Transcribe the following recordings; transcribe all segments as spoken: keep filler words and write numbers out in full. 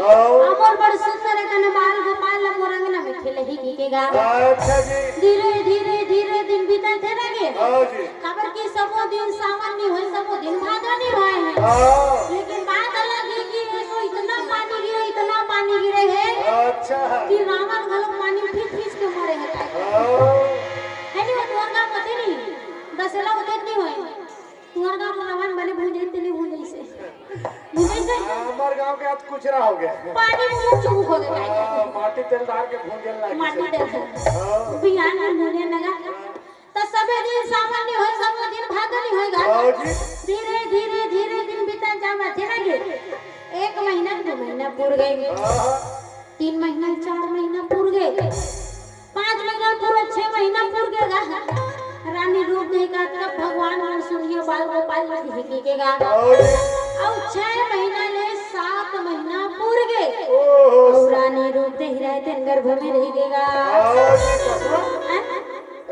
हाँ। अमोर बड़ सुंदर अकन बाल गोपाल ला मोर अंगना में खेलही कहिके गा। अच्छा जी। धीरे धीरे धीरे दिन बीतत हे ना गे। हाँ जी। काबर कि सबो दिन सावन नी होय, सबो दिन भादो नी होय हे। हाँ। लेकिन बात अलग हे कि ये तो इतना पानी गिरे, इतना पानी गिरे हे अच्छा। कि रावण घलो पानी में फीस फीस के मरे हे। हाँ। हे नी, वो तुहर गाँव होथे नी, दसेला होथे नी होय। तुहर गाँव के रावण बने भूंजे, तेने भूंजे से। भूंजे से? हमर गाँव के आज कुचरा हो गया। पानी में चुमुक हो गया। हाँ, माटी तेल डार के भूंजे लागे माटी से। तेल। हाँ। बिहान में भूंजे लगा। त सबे दिन सावन नी होय, सबो दिन भादो नी होय गा। हाँ जी। धीरे, धीरे, धीरे दिन बीतत जावत हे ना गे। एक महीना, दू महीना पुर गे। हाँ। तीन महीना, चार महीना पुर गे। पाँच महीना पुर, छह महीना पुर गे गा। रानी रूप देही का तब भगवान मन सुनियो बाल गोपाल ला देही कहिके गा। हाँ जी। अउ छह महीना ले सात महीना पुर गे। ओहो। अउ रानी रूप देही रहे तेन गर्भ में रही गे गा। हाँ जी, कसम। हैं?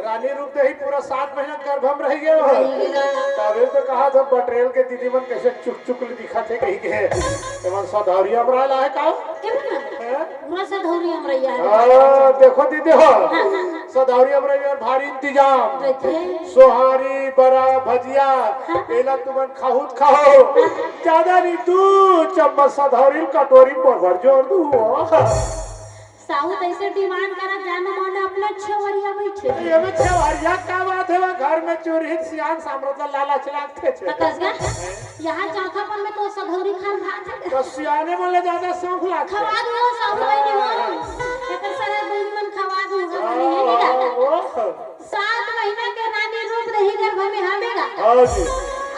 रानी रूप देही पूरा सात महीना गर्भ में रही गे हो। रही गे गा। तबे तो कहा था बटरेल के दीदी मन कैसे चुक चुक ले दिखत हे कहिके। एमन सधौरी अमराय ला हे का? केमन? हैं? पूरा सधौरी अमराय हे। हाँ, देखो दीदी हो। हाँ, हाँ। सधौरी अमराय बर भारी इंतजाम। रहिथे। सोहारी, बरा, भजिया, हाँ। एला तुमन खाहू त खाहू। हाँ। ज्यादा नहीं, दू चम्मच सधौरी कटोरी मोर बर जोर दू। साहू त ऐसे demand करत जानो माने अपना छेवरिया बैठे। एमे छेवरिया का बात हे, वो घर में चुरहित सियान सामरत ला लालच लागथे छे। त कस गा, यहाँ चौथापन में तो सधौरी खान भात हे। तो सियाने मन ले ज्यादा शौक लागथे। खवा दो साहू बहिनी हो। एकर सारा बहिनी मन खवा दो, बहिनी हे नी गा? हाँ, वो। सात महीना के रानी रूप देही गर्भ में हवे गा। हाँ जी।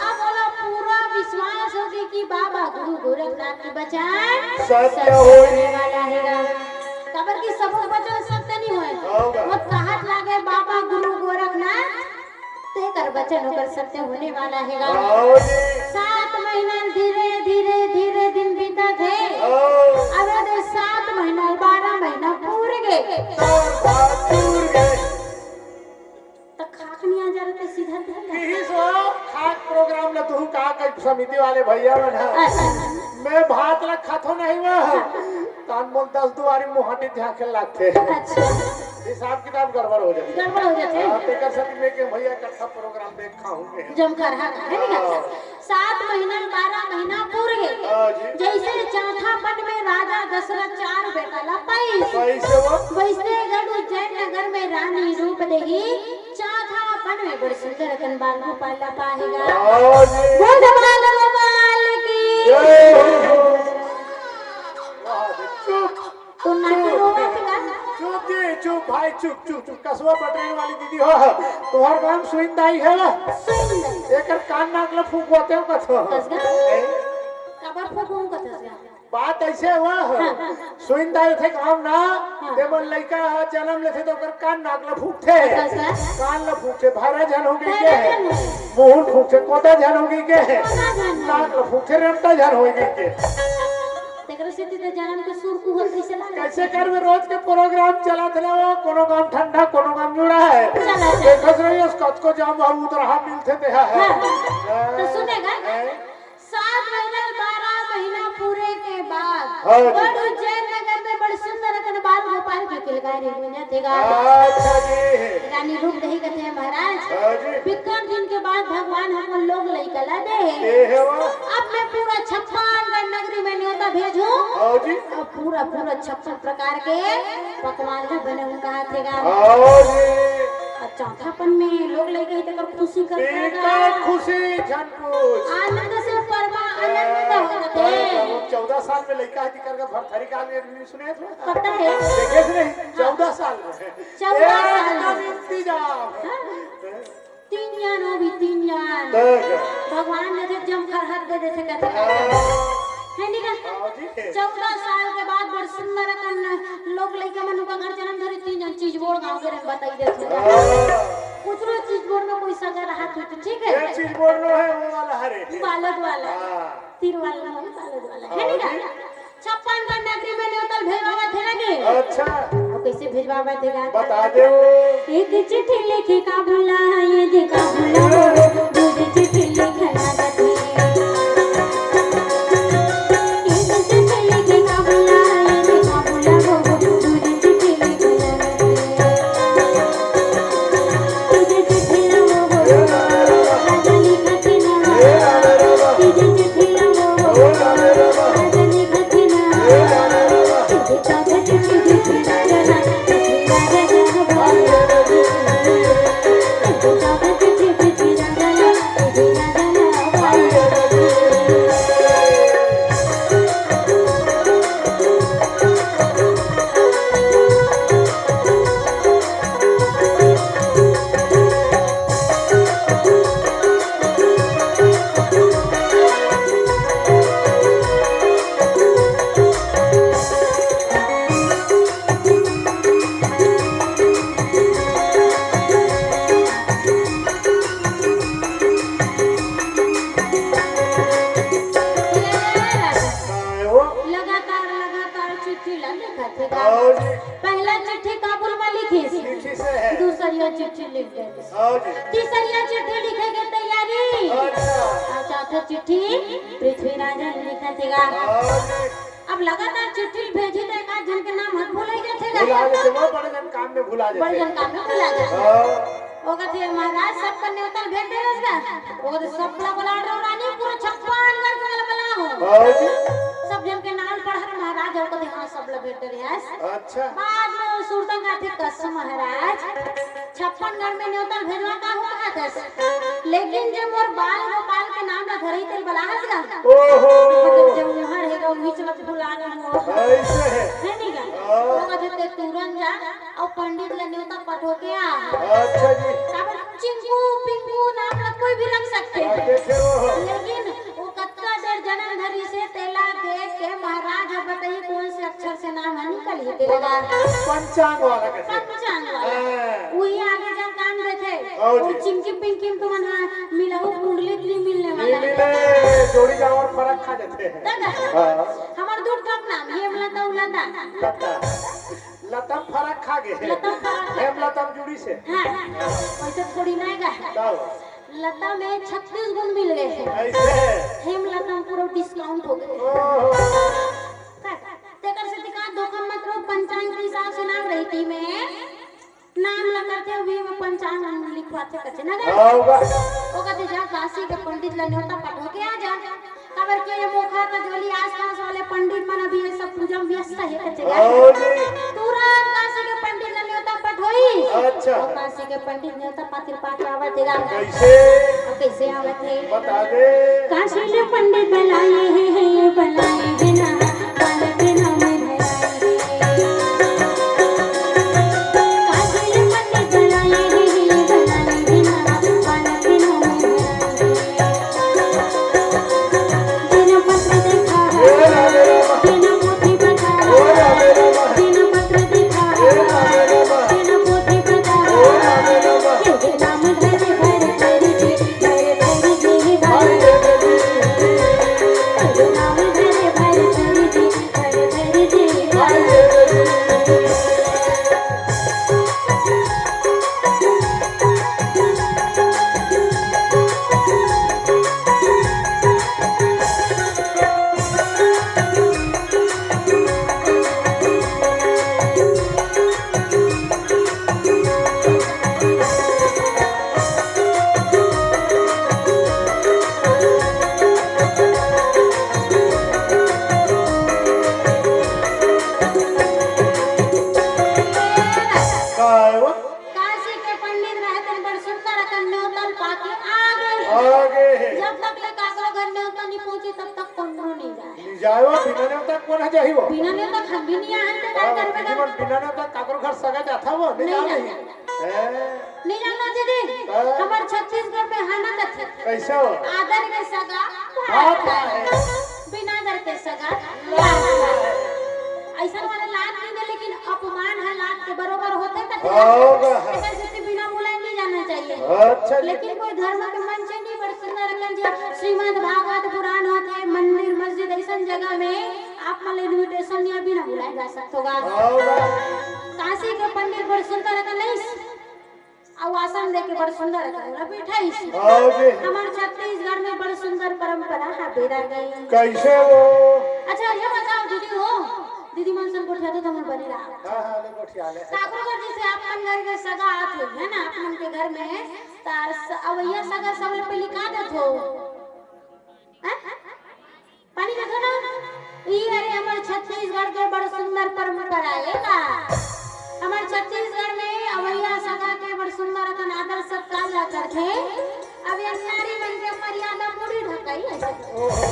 अब ओला पूरा विश्वास हो गे कि बाबा गुरु गोरखनाथ के बचन सत्य होही। होने वाला हे गा। काबर कि सबो बचन सत्य नी होय। हाँ गा। वो कहत लागे बाबा गुरु गोरखनाथ, तेकर बचन ओकर सत्य होने वाला हे गा। हाँ जी। सात महीना धीरे, धीरे, धीरे दिन बीतत हे। हाँ। अब ये दे सात महीना, बारह महीना पूर गे। तोर बात पूर गे। त खाक नहीं आ जा रहा, सीधा सीधा। किहिस वो खाक program ल तुहू का कही समिति वाले भैया मन ह। अच्छा। मैं भात ला खाथो नहीं वो। तान मोल दस दुआरी मुहाटी झांके लागथे। अच्छा। हिसाब किताब गड़बड़ हो जाथे। गड़बड़ हो जाथे। हाँ, तेकर सेती मैं के भैया इकट्ठा program देख खाहूं मैं। जमकर, हाँ, हे नी गा? हाँ। सात महीना, बारह महीना पूर गे। हाँ जी। जैसे चौथापन में राजा दशरथ चार बेटा ला पाइस। पाइस हे वो। वैसे गढ़ उज्जैन नगर में रानी रूप देही चौथापन में बड़ सुंदर अकन बाल गोपाल ला पाहे गा। हाँ जी। बोल बाल गोपाल की। जय हो। वाह जी, चुप। तो नाती चुप। रोवत हे गा। चुप जी, चुप भाई, चुप, चुप, चुप। कसवा पटरी वाली दीदी हो, तुहर नाम सुइन दाई हे ना? सुइन दाई। एकर कान नाक ल फूकवाते हो कथो। कस गा? हैं? काबर फूकूं कथस गा? बात ऐसे हुआ है। हाँ, हाँ। सुइन दाई थे काम ना, हाँ। ते मन लइका ह जन्म लेथे तो ओकर कान नाक ल फूकथे। कस गा? कान ल फूकथे, भारा झन हो गई के। भारा झन हो गई। मुहून फूकथे, कोता झन हो गई के। कोता झन हो गई। नाक ल फूकथे, रेमटा झन हो गई के। तेकरे सेती तो जन्म के सुरकू होत रहिसे ना। कैसे करबे, रोज के program चलत रहे, कोनो गाम ठंडा, कोनो गाम जुड़ा है। चला, चला। देखत रहिए, कतको जाम और उतरहा मिलथे ते है। हाँ। हाँ। तो सुने गा, हैं? सात महीना, बारह महीना पूरे के बाद हाँ जी। बड़ उज्जैन नगर में बड़ सुंदर अकन बाल गोपाल के किलकारी हो जाथे गा। अच्छा जी। रानी रूप देही कथे महाराज। हाँ जी। बिक्कट दिन के बाद भगवान हमन लोग लइका ला दे हे। दे हे वो। अब मैं पूरा छप्पन गढ़ नगरी में न्योता भेजूं। हाँ जी। अब पूरा, पूरा छप्पन प्रकार के पकवान ला बनाऊं कहाथे गा। हाँ जी। अब चौथापन में लोग लइका ही तकर खुशी करथे गा। बेकार खुशी झन पूछ। आनंद से परमा आनंद हो जाथे। हाँ, चौदह साल में लइका ही करके भरथरी काल में सुने थे? पता है। देखे थे नहीं? हाँ। चौदह साल में। चौदह साल एकदम में। इंतजाम। हाँ। तीन जन, वो भी तीन जन। देख। भगवान ने जो जमकर हाथ दे देथे कहथे। हाँ। है नहीं कहते? हाँ जी। चौदह साल के बाद बड़ सुंदर अकन लोग लइका मन उनका घर जन्म धरे, तीन जन चीज बोड़ गाँव के रंग बताई देथे। हाँ। कुछ लोग चीज बोड़ में कोई सगा रहा तो ठीक है। ये चीज बोड़ लो है, वो वाला हरे। बालद वाला। हाँ। तीर वाला नहीं, बालद वाला। है नहीं हाँ जी। कहते? छप्पन गढ़ नगरी में न्योतल भेजवावत हे लगे। अच्छा। वो कैसे भेजवावत हे गा? बता दे वो। एक चिट्ठी लिखी का बुलाए दे का बुलाए, दूसरी चिट्ठी लिखना दे। एक चिट्ठी लिखी का बुलाए चिट्ठी पृथ्वीराज लिखत हे गा। अब लगातार चिट्ठी भेजी त एक आध झन के नाम हर भुलाई जाथे गा। भुला जाथे, वो बड़े जन काम में भुला जाथे। बड़े जन काम में भुला जाथे। हाँ। वो कथे, "महाराज, सबका नेवता भेज दे रस गा।" वो कथे, "सब ला बला रहो रानी, पूरा छप्पन गढ़ के ला बला हो।" हाँ जी। सब जन के नाम पढ़त महाराज, वो कथे, "हाँ, सब ला भेज दे रहे हस।" अच्छा। बाद में वो सुरता कथे, "कस महाराज, छप्पन गढ़ में नेवता भेजवा का हुआ था?" लेकिन जब मोर बाल गोपाल के नाम ला धरई तेल बलाहस गा। ओहो। मतलब जब उहर हे गा, उही चलत भुला गा मोर। ऐसे है। है नहीं गा? हाँ। वो कथे ते तुरंत जा अउ पंडित ला नेवता पठो के आ। अच्छा जी। काबर चिंकू, पिंकू नाम ला कोई भी रख सकथे। हाँ, देखे वो। लेकिन वो कतका देर जनम धरी से तेला देख के महाराज ह बताही कौन से अक्षर से नाम ह निकलही तेला। पंचांग वाला कथे। पंचांग वाला। हाँ। उही आगे जा काम देथे। हाँ जी। वो चिंकी पिंकी में तुमन ह मिलहू कुंडली नहीं मिलने वाला है। मिले, जोड़ी जावर फरक खा जाथे। दादा, हाँ। हमर दू ठक नाम, हेमलता उलता। लता। लतम फरक खा गे। लतम फरक खा गे। हेमलतम जुड़ी से। हाँ, वैसे थोड़ी ना गा। तब? लता में छत्तीस गुण मिल गए हैं। ऐसे? हेमलता में पूरा discount हो गए। ओहो। तेकर से दिखा, धोखा मत रहो, पंचांग के हिसाब से नाम रही थी मैं। नाम ला करथे, उही में पंचांग लिखवाथे कथे ना गा। हाँ, बा। वो कथे, "जा काशी के पंडित ला नेवता पठो के आ जा।" काबर के ये मोखा का जोली आसपास वाले पंडित मन अभी ये सब पूजा में व्यस्त है कथे ना। हाँ जी। तुरंत काशी के पंडित ला नेवता पठोई। अच्छा। और काशी के पंडित नेवता पातिर पाके आवत हे गा। कैसे? और कैसे आवत हे? बता दे। काशी ले पंडित बलाए हे, हे बलाए हे ना, बालक नाम धराए हे। काशी ले पंडित बलाए हे, हे बलाए हे ना, बालक नाम धराए हे। बिना पत्र देखा हे, बिना पोथी पढ़ा हे, बिना पत्र देखा हे, बिना पोथी पढ़ा हे। काय वो? काशी के पंडित रहे तेन बड़ सुंदर अकन नेवतल पाके आगे। आगे हे। जब तक ले काकरो घर नेवता नहीं पहुंची, तब तक कोनो नहीं जाए। नहीं जाए वो, बिना नेवता कोन ह जाही वो? बिना नेवता हम भी नहीं आए, तो का हाँ, करबे बिना, कर? बिना नेवता काकरो घर सगा जाथा वो, नहीं नहीं जाए जाए। नहीं। हैं? नहीं जाना दीदी, हाँ। हमर छत्तीसगढ़ में हाना कथे। कैसे हो? आदर के सगा भात भात है। है। बिना आदर के सगा लात है। ऐसा वाला लात नहीं दे, लेकिन अपमान है लात के बरोबर होथे कथे। हाँ, हाँ। ऐसा जैसे बिना बुलाए नहीं जाना चाहिए। अच्छा जी। लेकिन कोई धर्म के मंच नहीं, बड़ सुंदर अकन जी, श्रीमद् भागवत पुराण होथे, मंदिर, मस्जिद, ऐसन जगह में आप मन invitation नहीं, बिना बुलाए जा सकथो गा। हाँ, हाँ। काशी के पंडित बड़ सुंदर अकन नहीं अउ आसन देके बड़ सुंदर अकन ला बिठाइस। हाँ जी। हमर छत्तीसगढ़ में बड़ सुंदर परंपरा हाबे रह गई। कैसे वो? अच्छा, ये बताओ दीदी हो, दीदी मन सन गोठिया दो, तुम बने रहा। हाँ, हाँ, ले गोठिया ले। काकरो घर जैसे आप मन घर के सगा आत हो, है ना, आप मन के घर में, त स-, अवैया सगा सबले पहली का देत हो? हैं? पानी देखो ना, ई अरे हमर छत्तीसगढ़ के बड़ सुंदर परंपरा हे का। हमर छत्तीसगढ़ में अवैया सगा के बड़ सुंदर अकन आदर सत्कार ला करथे। अब ये नारी मन के मर्यादा मुड़ी ढकाई ऐसे। ओहो।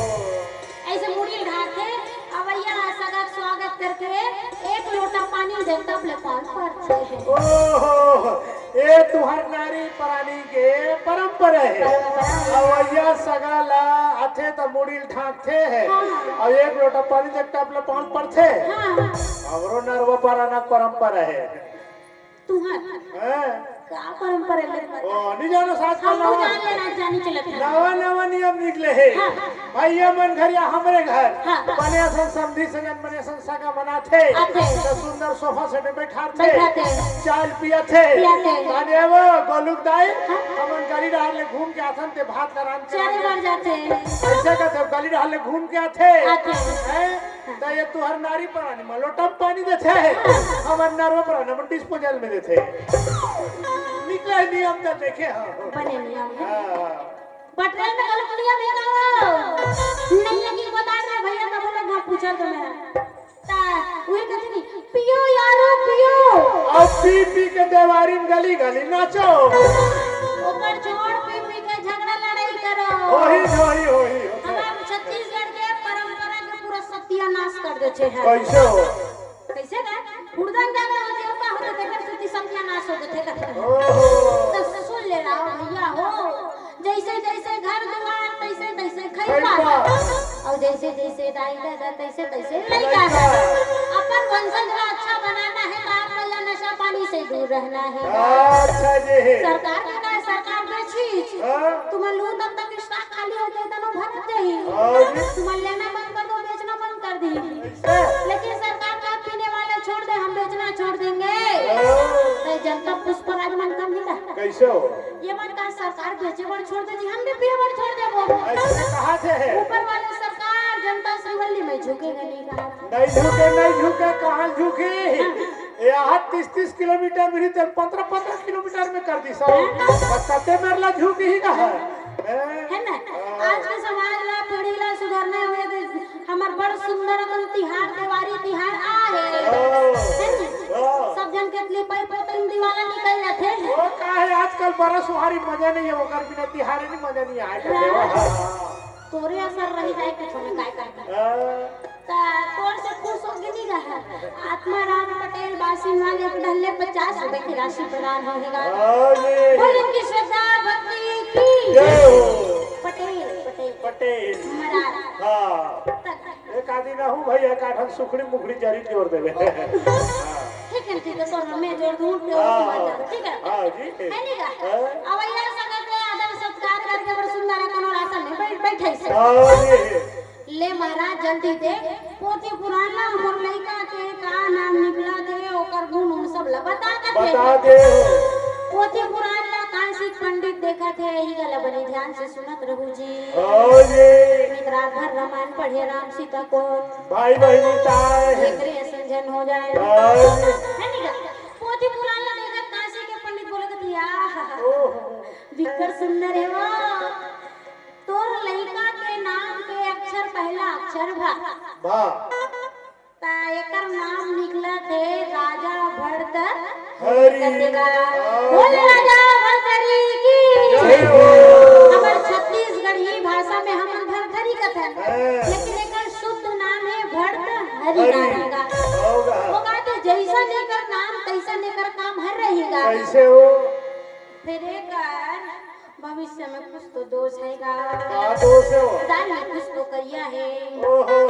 ऐसे मुड़ी ढाके अवैया सगा के स्वागत करके एक लोटा पानी दे तब ले पाँव परथे। ओहो। ए तुहर नारी परानी के परंपरा हे। परंपरा हे। अवैया सगा ला आथे त मुड़ी ल ढांकथे हे। हाँ। अउ एक लोटा पानी जब टप ले पाँव परथे। हाँ। हमरो नरवा पराना परंपरा हे। तुहर। हाँ। का परंपरा ले? ओ, नहीं जानो, सास का हम तो नवा, जान लेना, जानी चलत है। नवा नवा नियम निकले हे। हाँ। भैया मन घर या हमरे घर। हाँ। बने असन समधी सजन, बने असन सगा मनाथे। आथे। तो सुंदर सोफा सेट में बैठाथे। बैठाथे। चाय पियाथे। पियाथे। ताने वो गोलुक दाई, हाँ। हमन गली डहर ले घूम के आथन ते भात ला रांध के चरे बर जाथे। ऐसे कहते, गली डहर ले घूम के आथे। आथे। हैं? त ये तुहर नारी परानी म लोटा म पानी देथे, हमर नरवा परानी म डिस्पोजल में देथे। निकले नियम त देखे हो। बने नियम हे। हाँ। पटेल में गलत नियम हे ना वो। नहीं है कि बता रहे भैया, तब लोग हम पूछा तो मैं। ता, उहे कहते नहीं, "पियो यारो, पियो।" अब पी पी के देवारी में गली गली नाचो। ओकर छोड़, पी पी के झगड़ा लड़ाई करो। होही, होही, होही, होही। हमार छत्तीसगढ़ के परंपरा के पूरा सत्यानाश कर देथे हैं। कैसे हो? कैसे का? हुड़दंग ज्यादा हो जाए, का हो जाए, तेकर सुती सत्यानाश हो जाए, तेकर। ओहो। तो सुन ले रहा हो भैया हो, जैसे जैसे घर दुआर, तैसे तैसे खैबा। खैबा। और जैसे जैसे दाई ददा, तैसे तैसे लइका। लइका। अपन वंशज ला अच्छा बनाना है, तो आप ला नशा पानी से दूर रहना है। अच्छा जी। सरकार के का है, सरकार बेची। हाँ। तुम लू तब तक stock खाली हो जाए, तो भरत जाही। हाँ जी। तुम लेना बंद कर दो, बेचना बंद कर दी। कैसे? लेकिन सरकार का पीने वाला छोड़ दे, हम बेचना छोड़ देंगे। हाँ। तो जनता पुष्पराज मन कम नहीं था। कैसे हो? ये मन का सरकार बेचे बर छोड़ दे जी, हम भी पिए बर छोड़ देबो। ऐसे कहा थे है। ऊपर वाले सरकार जनता श्रीवल्ली में झुकेगा नहीं कहा। नहीं झुके, नहीं झुके, कहाँ झुकी? हाँ। ये हाथ तीस तीस किलोमीटर में ही तेल पन्द्रह पन्द्रह किलोमीटर में कर दी सब। हाँ। बस कते मेर ला झुकी ही ना है। हैं? है ना? हाँ। आज के समाज ला, पीढ़ी ला सुधारना हुए तो हमर बड़ सुंदर अपन तिहार, देवारी तिहार आ हे। हाँ। है ना? हाँ। सब जन के लिए पाई पोतन दिवाला निकल जाथे। वो का है, आजकल बड़ा सुहारी मजा नहीं है, ओकर बिना तिहारे नहीं मजा नहीं आए। हाँ। तोरे असर रही जाए कुछ में काय करना। हाँ। ता तोर से खुश हो के नहीं रहा। आत्माराम पटेल बासी माल एक डहले पचास रुपए की राशि प्रदान होगा। हाँ जी। बोल इनकी श्रद्धा भक्ति की। जय हो। पटेल, पटेल। पटेल। महाराज। हाँ। तक। एक आदि ना हूँ भैया, एक आठन सुखड़ी मुखड़ी जरी जोर देवे। हाँ। ठीक है, ठीक है, तो मैं जोर दूँ, तो हाँ, मत हाँ। जाओ, ठीक है? हाँ जी। है नहीं का? हाँ। अब यहाँ संगत में आदर सत्कार करके बड़ सुंदर है, कनोर आसन में बैठ, बैठे से। हाँ जी। ले महाराज, जल्दी दे, पोथी पुराण ला हमर लइका के का नाम निकला थे, ओकर गुण उन सब ला बता कर दे। बता दे। पोथी पुराण ला कांसी पंडित देखा थे, यही गला बने ध्यान से सुनत रहू जी। हाँ जी। एकरा घर रामायण पढ़े राम सीता को। भाई बहिनी ताय। एकरे असन झन हो जाए। हाँ जी। है नहीं का? पोथी पुराण ला देखत कांसी के पंडित बोले कथे, "आहा, ओहो। बिक्कट सुंदर है वो।" तोर लइका के नाम के अक्षर, पहला अक्षर भा। भा। ता एकर नाम निकलत हे राजा भरत हरि। कतेगा। हाँ। बोल राजा भरतहरि की। जय हो। हमर छत्तीसगढ़ी भाषा में हमन भरतहरि कथन। हाँ। लेकिन एकर शुद्ध नाम हे भरतहरि हरि। नाम हे गा। होगा। वो कहते जैसन एकर नाम, तैसन एकर काम हर रहेगा। कैसे हो? फिर एकर भविष्य में कुछ तो दोष हे गा। का दोष हे वो? दाढ़ी कुछ तो करिया हे। ओहो।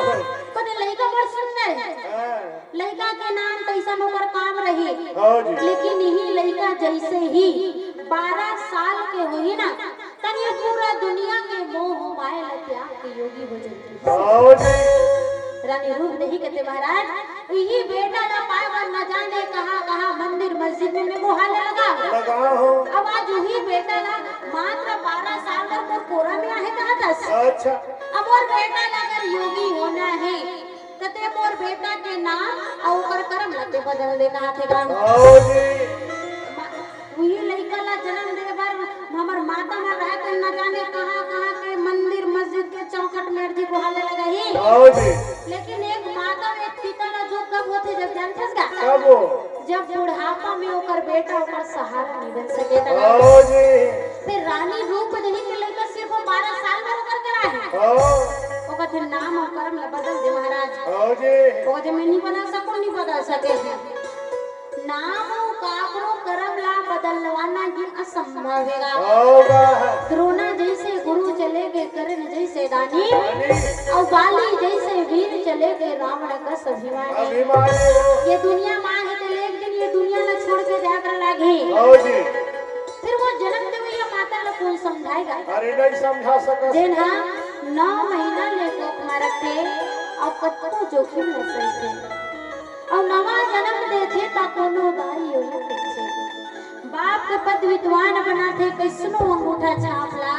कोने लइका बड़ सुंदर हे। हाँ। लइका के नाम तैसन ओकर काम रही। हाँ जी। लेकिन यही लइका जैसे ही बारह साल के होही ना, तनी पूरा दुनिया के मोह माया ल त्याग के योगी हो जाथे। हाँ जी। रानी रूप देही कथे महाराज, इही बेटा ला पाए बर न जाने कहाँ कहाँ मंदिर मस्जिद में, में बोहाले लगा। लगा हो। अब आज उही बेटा ला मात्र बारह साल बर मोर कोरा में आहे कहा दस। अच्छा। अब मोर बेटा ला अगर योगी होना हे, त ते मोर बेटा के नाम अउ ओकर करम ला ते बदल दे कहा थे गा। हाँ जी। उही लइका ला जन्म दे बर हमर माता मन रहे त न जाने कहाँ कहाँ के मंदिर मस्जिद के चौखट में अर्जी बोहाले लगा ही। हाँ जी। लेकिन एक माता एक पिता ला जो कब होथे जब जानथस का? कब हो? जब बुढ़ापा में ओकर बेटा ओकर सहारा नहीं बन सके त। हाँ जी। फिर रानी रूप देही के लइका सिर्फ बारह साल में ओकर करा हे। हाँ। ओकर फिर नाम अउ करम ला बदल दे महाराज। हाँ जी। ओकर जे मैं नहीं बदल सकूं, नहीं बदल सके हे। नाम अउ काकरो करम ला बदलवाना ही असंभव हे गा। होगा। द्रोणा जैसे गुरु चले गए, कर्ण जैसे दानी, दानी। अउ बाली जैसे वीर चले गए, रावण कस अभिमानी। अभिमानी हो। ये दुनिया मा हे ते एक दिन ये दुनिया ला छोड़ के जाकर लागे। हाँ जी। कोन समझाय गा? अरे, नहीं समझा सकस। जेन ह नौ महीना ले कोख म रखथे अउ कतको जोखिम ल सहिथे अउ नवा जनम देथे त कोनो दाई ओला कहिथे। बाप के पद विद्वान बनाथे कइसनो अंगूठा छाप ला,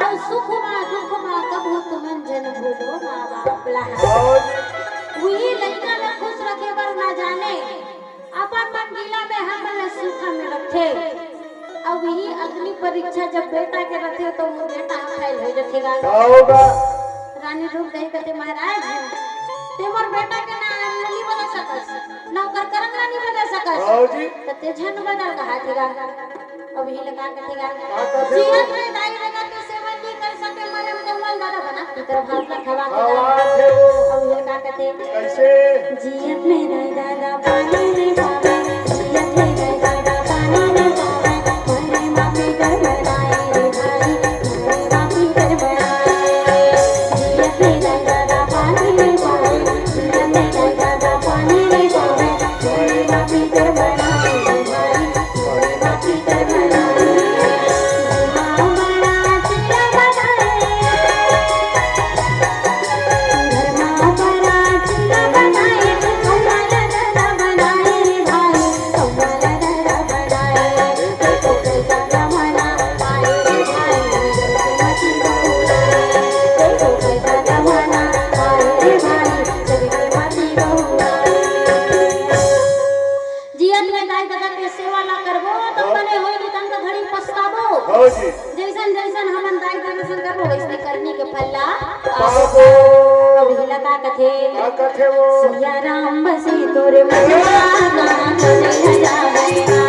अउ सुख मा दुख मा कभू तुमन झन भूलो माँ बाप ला। उही लइका ला खुश रखे बर ना जाने अपन मन गीला में हमन ला सूखा में रखथे। अउ इही अग्नि परीक्षा जब बेटा के रथे, त वो बेटा ह फेल हो जथे गा। रानी रूप देही कथे, "महाराज, ते मोर बेटा के नाम ल नी बदल सकस, ना ओकर करम ला नी बदल सकस, त ते झन बदल," कहाथे गा। अब इही ला का कथे गा? का कथे? जीवन में दाई ददा के सेवा नी कर सके, मरे में तो मल दादा बना, पितर भात ला खवा के गा। अब इही ला का कथे? कइसे? जीवन में दाई ददा पानी नी पावे, जीवन में दाई ददा पानी नी पावे, मरे माँ पितर बनाए रे भाई, मरे माँ पितर बनाए। जीवन में दाई ददा पानी नी पावे, जीवन में दाई ददा पानी नी पावे, मरे माँ पितर बनाए रे भाई। जीवन में दाई ददा के सेवा ला करबो, तब बने होई, नितंग घड़ी पछताबो। हाँ जी। जइसन जइसन हमन दाई ददा संग करबो, वइसने करनी के फल ला पाबो। अब इही ला का कथे? का कथे वो? सिया राम बसे तोर मनवा, कहाँ खोजे न जावे ना।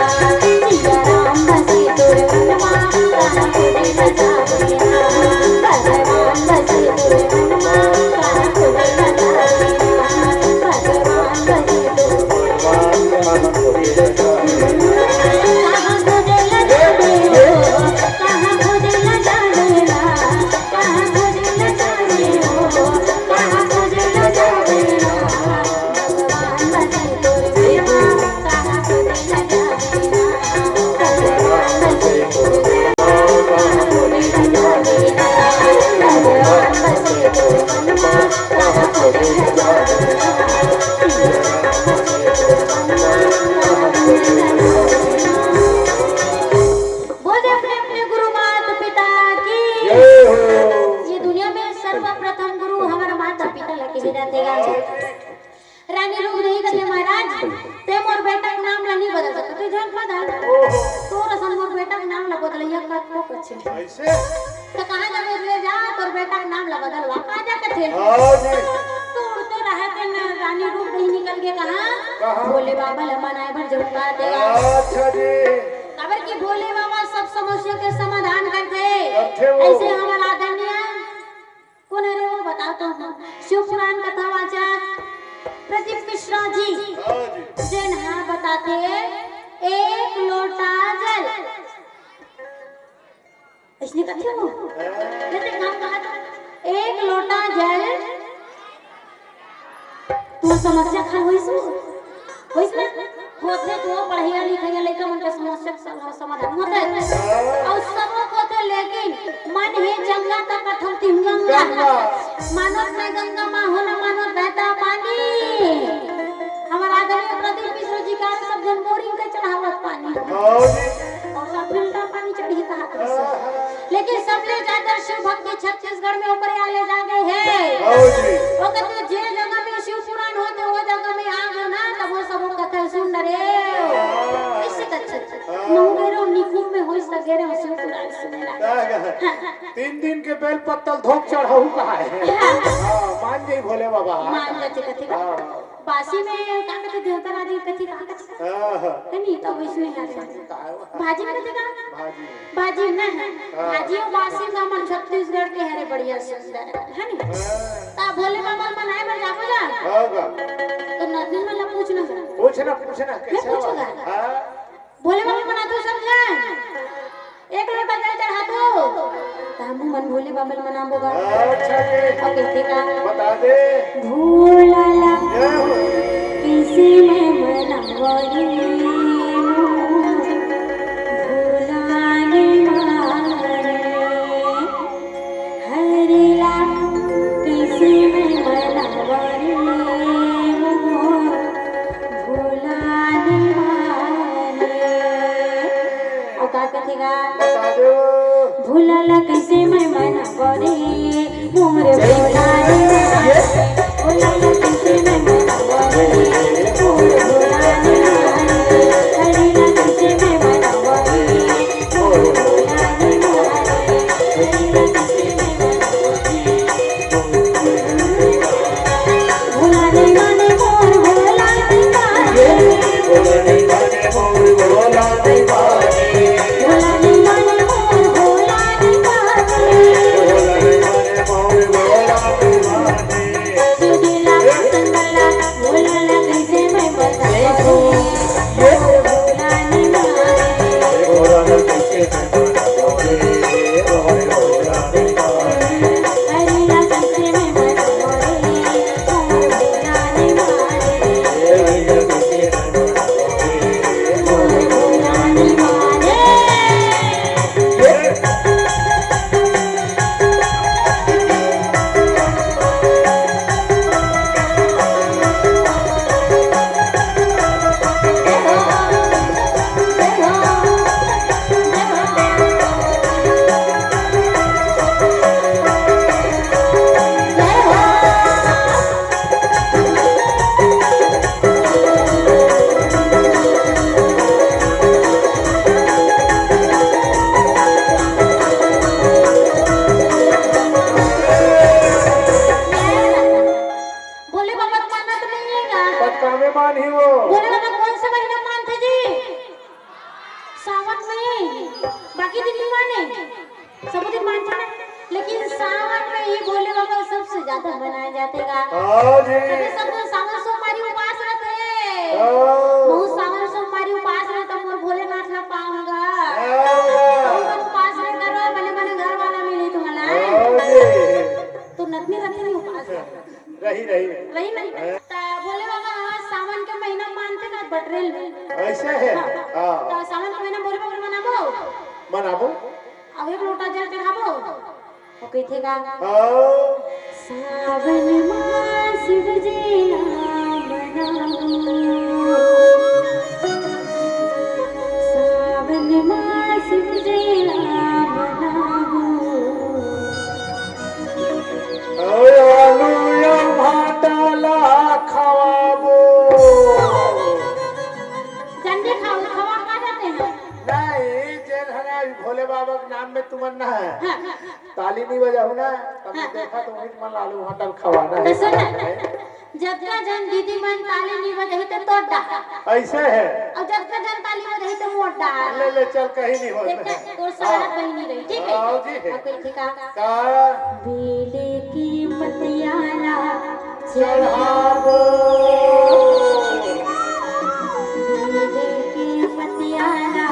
सिया राम बसे तोर मनवा, कहाँ खोजे न जावे ना। भगवान बसे तोर मनवा, कहाँ खोजे न जावे ना। भगवान बसे तोर बोल दे अपने अपने गुरु माता पिता की। जय हो। ये दुनिया में सर्वप्रथम गुरु हमारा माता पिता ला कहे जाथे गा। रानी रूप देही कथे, महाराज, ते मोर बेटा के नाम ला नी बदल सकत, ते झन बदल। तोर असन मोर बेटा के नाम ला बदलइया कतको कछु। अइसे? त कहाँ जाबे ले जा, तोर बेटा के नाम ला बदलवा, कहाँ जा कथे? हाँ जी। तो उड़ते रहे थे न, रानी रूप देही निकल के कहाँ? कहाँ? भोले बाबा ला मनाए बर जरूर आते। अच्छा जी। काबर कि भोले बाबा सब समस्या के समाधान करथे। करथे वो। अइसे हमर आदरणीय कोन हरे वो बताओ तो हम। शिव पुराण कथावाचक प्रदीप मिश्रा जी। हाँ जी। जेन हा बताथे एक लोटा जल। अइसने कथे वो। हाँ। जइसे हम कहा तो एक लोटा जल। तोर समस्या खा होइस वो? होइस ना? होथे तो पढ़इया लिखइया लइका मन के समस्या के सम-, समाधान होथे। अउ सबो होथे, लेकिन मन हे चंगा त कठौती हूँ गंगा। गंगा। मानो मैं गंगा माँ हो ना मानो बहता पानी। हमर आदरणीय प्रदीप मिश्र जी का सब झन बोरिंग के चढ़ावत पानी। हाँ जी। अउ सब फिल्टर पानी चढ़ही कहा तो। हाँ, हाँ। लेकिन सबले ज्यादा शिव भक्ति छत्तीसगढ़ में ओकरे आले जागे हे। हाँ जी। ओकर तो जे जगह में शिव पुराण होथे, वो जगह में आ गो ना, तब वो सब वो कथा सुन डरे। हाँ। अइसे कथे। हाँ। नौ बेरो निकुम में होई सके रे शिव पुराण सुने ला। का, का? हाँ। तीन दिन के बेल पत्तल धोक चढ़ाऊ कहा है। हाँ। हाँ, मान जाई भोले बाबा। मान जाथे कथे का? हाँ। बासी में का कथे, देवता राजी कथे का कथे? हाँ, हाँ। है नी, तो वइसने है। का है वो? भाजी में कथे का? भाजी में। भाजी में ना? हाँ। भाजी अउ बासी का मन छत्तीसगढ़ के हरे बढ़िया सुंदर, है नी? हाँ। ता भोले बाबा मनाए बर जाबो जा? हाँ, बा। तो नदन मन ला पूछना। पूछना, पूछना, मैं कइसे पूछूंगा? बा? हाँ। भोले बाबा मनाथो सब झन। एक लोटा जल चढ़ाथो। त हमू मन भोले बाबा ल मनाबो गा। अच्छा जी। अउ कहिथे का? बता दे। भोला ला जय हो। कइसे मैं मनावो रे मोर भोला रे माँ। कैसे मैं मनावो रे मोर भोला रे मारे। भोला ला कैसे मैं मनावो रे मोर भोला रे मारे। हरि ला कैसे मैं मनावो रे मोर भोला रे मारे। हरि ला कैसे मैं मनावो रे। भोला नहीं माने मोर भोला नहीं माने। भोला नहीं माने मोर भोला नहीं माने। भोला नहीं माने मोर भोला नहीं माने। भोला नहीं माने मोर भोला नहीं माने। सुनीला संगला भोला ला कैसे मैं बताऊं। भोला नहीं माने। भोला ला कैसे मैं बताऊं रे, भोला नहीं माने। भोले बाबा के मानत नहीं है का? पक्का में मान ही वो। भोले बाबा कौन सा महीना मानथे जी? सावन में। बाकी दिन नहीं माने, सब दिन मानथे ना, लेकिन सावन में ही भोले बाबा सबसे ज्यादा मनाए जाथे का। हाँ जी। अभी सब सावन सोमवारी उपास रहते हैं। हाँ। बहुत सावन सोमवारी उपास रहता, मोर भोलेनाथ ना पाऊंगा। हाँ। बहुत उपास रहता रहो, बने बने घर वाला मिली तुम्हारा। हाँ जी। तो नतनी रखी नहीं उपास। रही, रही। रही नहीं। हैं? त भोले बाबा ह सावन के महीना मानथे ना बटरेल में। ऐसे है? हाँ। हाँ। त सावन के महीना भोले बाबा मनाबो? मनाबो। अब एक लोटा जल चढ़ाबो। वो कहिथे का? हाँ। सावन मास बजेला मनाबो। सावन मास बजेला मनाबो। अरे आलू या भाटा ला खवाबो। जल्दी खाओ, खवा का जाते हैं? नहीं, जेन हना भोले बाबा के नाम में तुमन ना है। हाँ। ताली नहीं बजाऊ ना, तब हाँ। देखा तो वही मन आलू भाटा खवाना है। तो सुन ना। जतका जन दीदी मन ताली नहीं बजाही तो तोड़ डार। ऐसे है। और जतका जन ताली बजाही तो मोड़ डार। ले, ले, चल, कहीं नहीं होता। देख, तोर सहारा हाँ। कहीं नहीं रही, ठीक है? हाँ जी। और कोई ठिकाना? का? बेले की पतिया ला चढ़ाबो। बेले की पतिया ला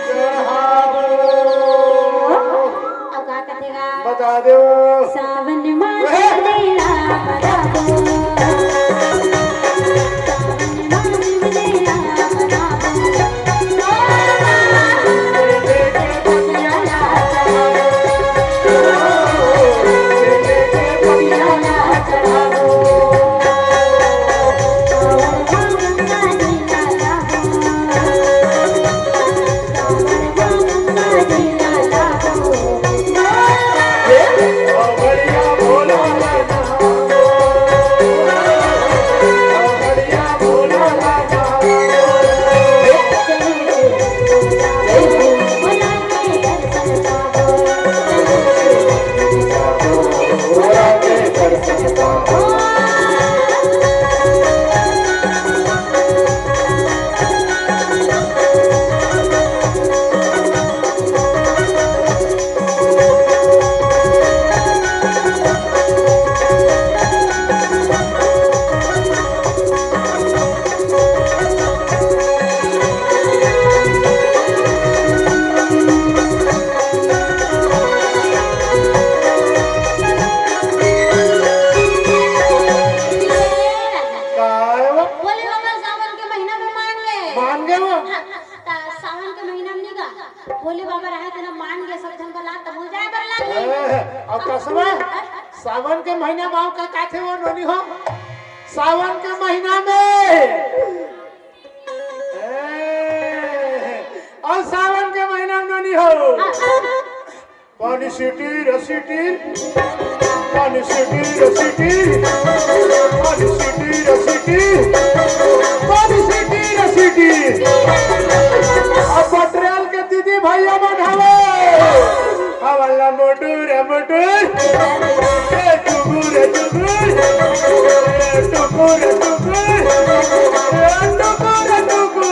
चढ़ाबो। अब का कथेगा? बता दो। सावन मास ए! मेला मनाबो। सावन मास मेला मनाबो। काय वो? भोले बाबा सावन के महीना में मान गए। मान गए वो? हाँ, त सावन के महीना में नहीं गा। भोले बाबा रहे तना मान गए, सब जन बला तब हो जाए बर लागी। ए, अब कसम है? सावन के महीना में का काथे वो नोनी हो? सावन के महीना में। ए, और सावन के महीना में नोनी हो। हाँ, हाँ। पानी सिटी रे सिटी, पानी सिटी रे सिटी, पानी सिटी रे सिटी, पानी सिटी रे सिटी। अब पटरेल के दीदी भैया मन हवे, हवाला मोटू रे मोटू, ए टुकु रे टुकु, ए टुकु रे टुकु, ए टुकु रे टुकु।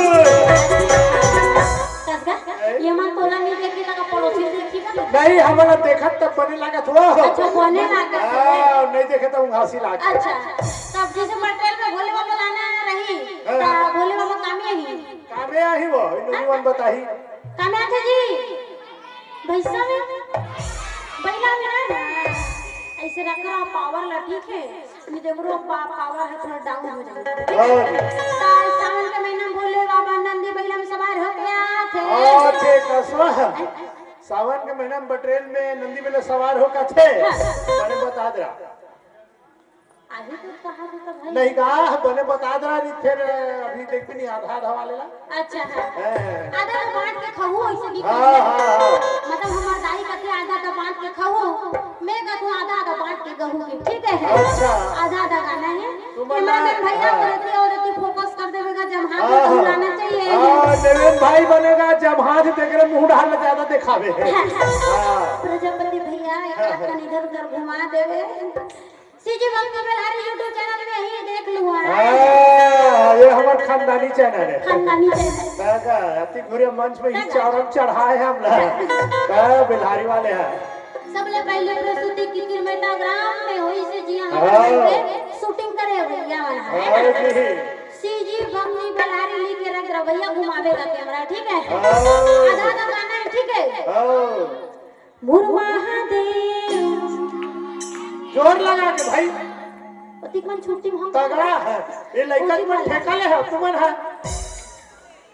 कस का? ये मन तोला नहीं देखी, लगा पड़ोसी देखी ना। नहीं, हमला देखत तब बने लागत हो। अच्छा, बने लागत हो। हाँ, नहीं देखे तो उंघासी लाग। अच्छा, तब जैसे पटरेल में भोले बाबा लाना रही, हाँ। तो भोले बाबा काम ही नहीं। कामे आही वो, इन्होंने मन बताही। कामे आथे जी? भैंसा में? बैला में ना? ऐसे रख रहा पावर ला, ठीक है? नहीं तो एकरो पा-, पावर है थोड़ा डाउन हो जाएगा। हाँ जी। तो सावन के महीना में भोले बाबा नंदी बैला में सवार होके आथे। हाँ, ठीक है, सो-, सावन के महीना में पटरेल में नंदी बैला सवार हो का थे? हाँ। मैंने बता दे रहा। अभी तो कहा था तो भाई। नहीं कहा, बने बता दे रहा, नहीं फिर अभी देख भी नहीं आधा आधा वाले ला। अच्छा है। हैं। आधा तो बांट के खाऊ, ऐसे भी हाँ, करना। हाँ, हाँ। मतलब हमार दाई कथे आधा तो बांट के खाऊ, मैं कथूं आधा आधा बांट के गहू के, ठीक है? अच्छा। आधा आधा गाना है। तुम कैमरामैन ना, भैया हाँ। और अति, और अति फोकस कर देवेगा, जब हाथ हाँ, में हाँ। लाना चाहिए। हाँ, देवेन भाई बनेगा, जब हाथ देख रहे मुंह डाल ज्यादा दिखावे। हाँ। प्रजापति भैया एक हाँ, आध हाँ। कन इधर उधर घुमा देवे। सीजी भक्ति बेलहारी YouTube चैनल में ही देख लूँ। हाँ, ये हमार खानदानी चैनल है। खानदानी चैनल। का, का, अति घुरे मंच में ही दादा। चढ़म चढ़ाए हैं हम लोग। का, बिलहारी वाले हैं। सबले पहले प्रस्तुति किकिर मेटा ग्राम में होइसे जी, यहाँ हाँ। पे शूटिंग करे हुए यहाँ वाला है। हाँ जी। सीजी भक्ति बेलहारी ली के रख रहा भैया, घुमावेगा कैमरा, ठीक है? हाँ। आधा आधा गाना है, ठीक है? हाँ। मोर महादेव। जोर लगा के भाई। पति मन छुट्टी में हम तगड़ा है। ये लड़का उसी मन वाला। ठेका ले है, तुमन है।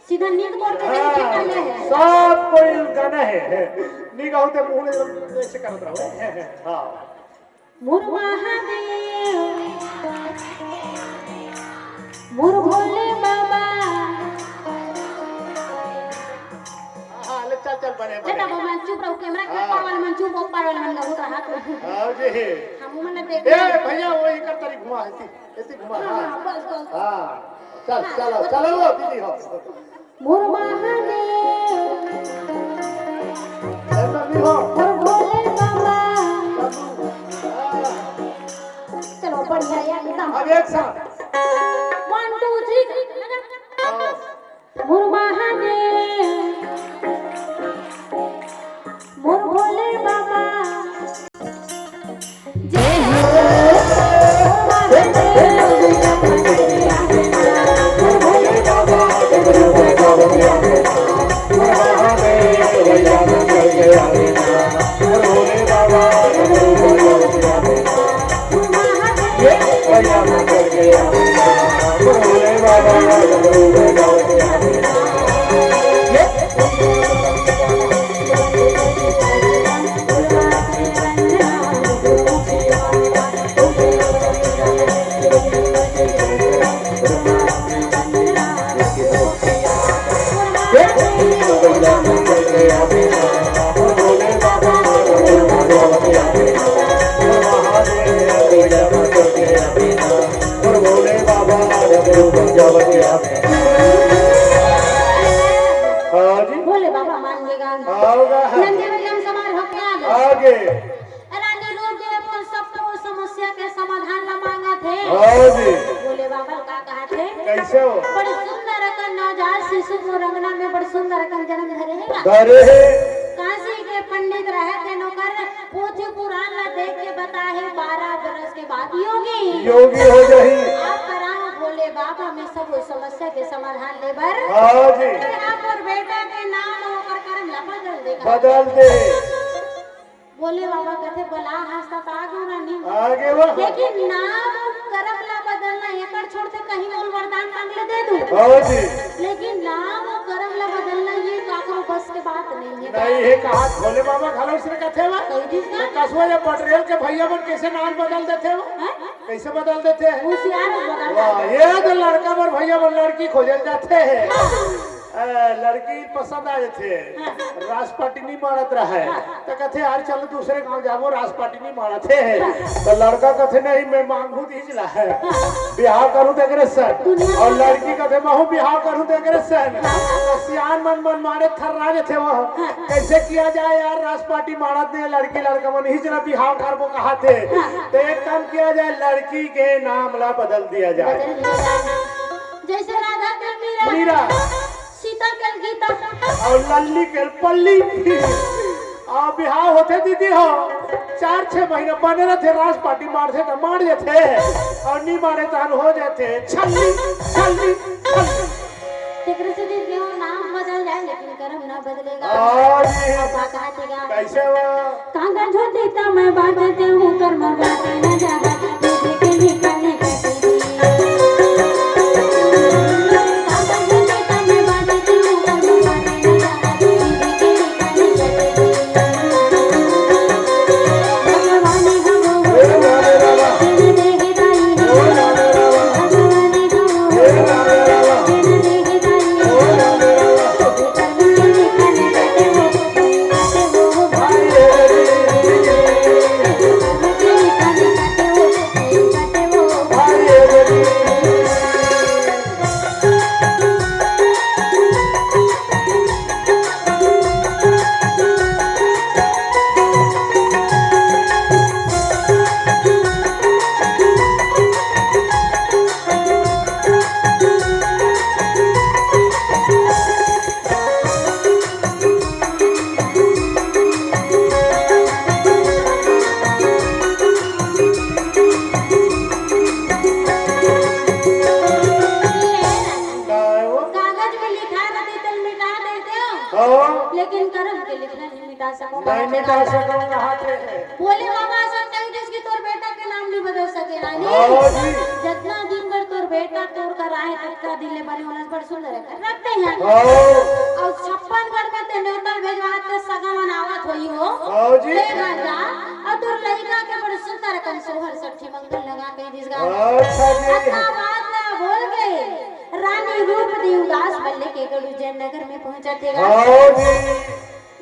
सीधा नींद कोड़ के नहीं हाँ, ठेका ले है। सब कोई गाना है। नहीं गाओ तो मुंह में ऐसे करत रहो। हाँ। मोर महादेव, मोर भोले बाबा। हाँ, ले चल, चल, बने, बने। बेटा, वो मन चुप रहो, कैमरा के हाँ। ऊपर वाला मन चुप, ऊपर वाला मन बहुत रहा तो। हाँ जी। हम मन देख ए, भैया, वो इकर तरी घुमा, ऐसी, ऐसी घुमा, हाँ, हाँ। हाँ, बस, बस। हाँ, चल, हाँ, चलो, बस। चलो, दीदी हो। मोर महादेव, ए, मम्मी हो। मोर भोले बाबा। हाँ। चलो, बढ़िया, एकदम। अब एक साथ। One, two, three, लगा। हाँ। मोर महादेव, मोर भोले बाबा। जय हो। हाँ जी। भोले बाबा मान लेगा। आओगा। नंदी बैला में सवार होके आ गए। आगे। रानी रोज दे अपन सबको समस्या के समाधान ला मांगत हे। हाँ जी। भोले बाबा का कहा थे? कैसे हो? बड़ी सुंदर अकन नवजात शिशु मोर अंगना में बड़ी सुंदर अकन जन्म धरे हे का? धरे हे। काशी के पंडित रहे थे नौकर, पोथी पुराण ला देख के बता हे बारह बरस के बाद योगी। योगी हो जाही। आप कराओ भोले बाबा में सब समस्या के समाधान ले बर। हाँ जी। आप और बेटा के नाम ओकर करम ला बदल दे। बदल दे। भोले बाबा कथे, "बला हंसता त आगे रानी।" आगे वाह। लेकिन नाम करम ला बदलना, एकर छोड़ के कहीं और वरदान मांग ले दे दूं। हाँ जी। लेकिन नाम करम ला बदलना ये काकरो बस के बात नहीं है। नहीं है, कहा भोले बाबा घलो से कथे वा। कही दिस ना। तो कसवा या पटरेल के भैया मन कैसे नाम बदल देथे हो? हैं? कैसे बदल देथे हैं? होशियार बदल वाह, देथे। ये तो लड़का बर भैया बर लड़की खोजल जाथे हैं। अ, लड़की पसंद आ जाथे, हाँ। रास पार्टी नहीं मारत रहे, हाँ। तो कहते, "यार, चलो दूसरे गांव जाबो, रास पार्टी नहीं मारत हे।" तो लड़का कहते, "नहीं, मैं मांगू दीज ला है, हाँ। बिहाव करूँ तेकरे सन।" दुनिया और में लड़की कहते, "महू बिहाव करूँ तेकरे सन।" हाँ। तो सियान मन मन मारे थर्रा जाथे वो। हाँ। कैसे किया जाए यार, रास पार्टी मारत नहीं, लड़की लड़का मन ही जना बिहाव करबो कहाथे। हाँ। तो एक काम किया जाए, लड़की के नाम ला बदल दिया जाए। बदल दिया जाए। जैसे राधा के मीरा। मीरा। सीता के गीता। और लल्ली के पल्ली। और बिहाव होथे दीदी हो, चार छह महीना बने रहथे, रास पार्टी मारथे त मार लेथे, और नी मारे तहन हो जाथे छल्ली, छल्ली, छल्ली। तेकरे से दीदी हो, नाम बदल जाए लेकिन कर्म ना बदलेगा। हाँ जी। अब बात आथे गा। कैसे वो? कागज होती तो मैं बांटते हूँ, कर्म बांटे न जागा, तुझे के निकाले कैसे दी। कागज होती तो मैं बांटते हूँ, कर्म बांटे न जागा, तुझे के निकाले कैसे दी। भगवान हो, हे राधे राधा। तेरे देह दाई हो। हे राधे राधा। भगवान हो, हे राधे राधा। तेरे देह दाई हो। हे राधे राधा। का है वो? कागज में लिखा रहते तो मिटा देते हो, हाँ। लेकिन कर्म के लिखना नहीं मिटा सको। नहीं मिटा सको, कहा थे। भोले बाबा ऐसा कही जिसकी तोर बेटा के नाम नहीं बदल सके रानी। हाँ जी। जितना दिन भर तोर बेटा तोर कर आए, ततका दिन ले बने होना बड़ सुंदर है, रखते हैं। हाँ। और छप्पन गढ़ में ते न्योता भेजवा के सगा मनावत होई हो। हाँ जी। ले राजा, और तोर लइका के बड़ सुंदर कन सोहर सट्ठी मंगल लगा के दिस गा। अच्छा जी। अच्छा बात ना बोल के रानी रूप दी उदास बल्ले के गड़ू जयनगर में पहुंचत हे गा। हाँ जी।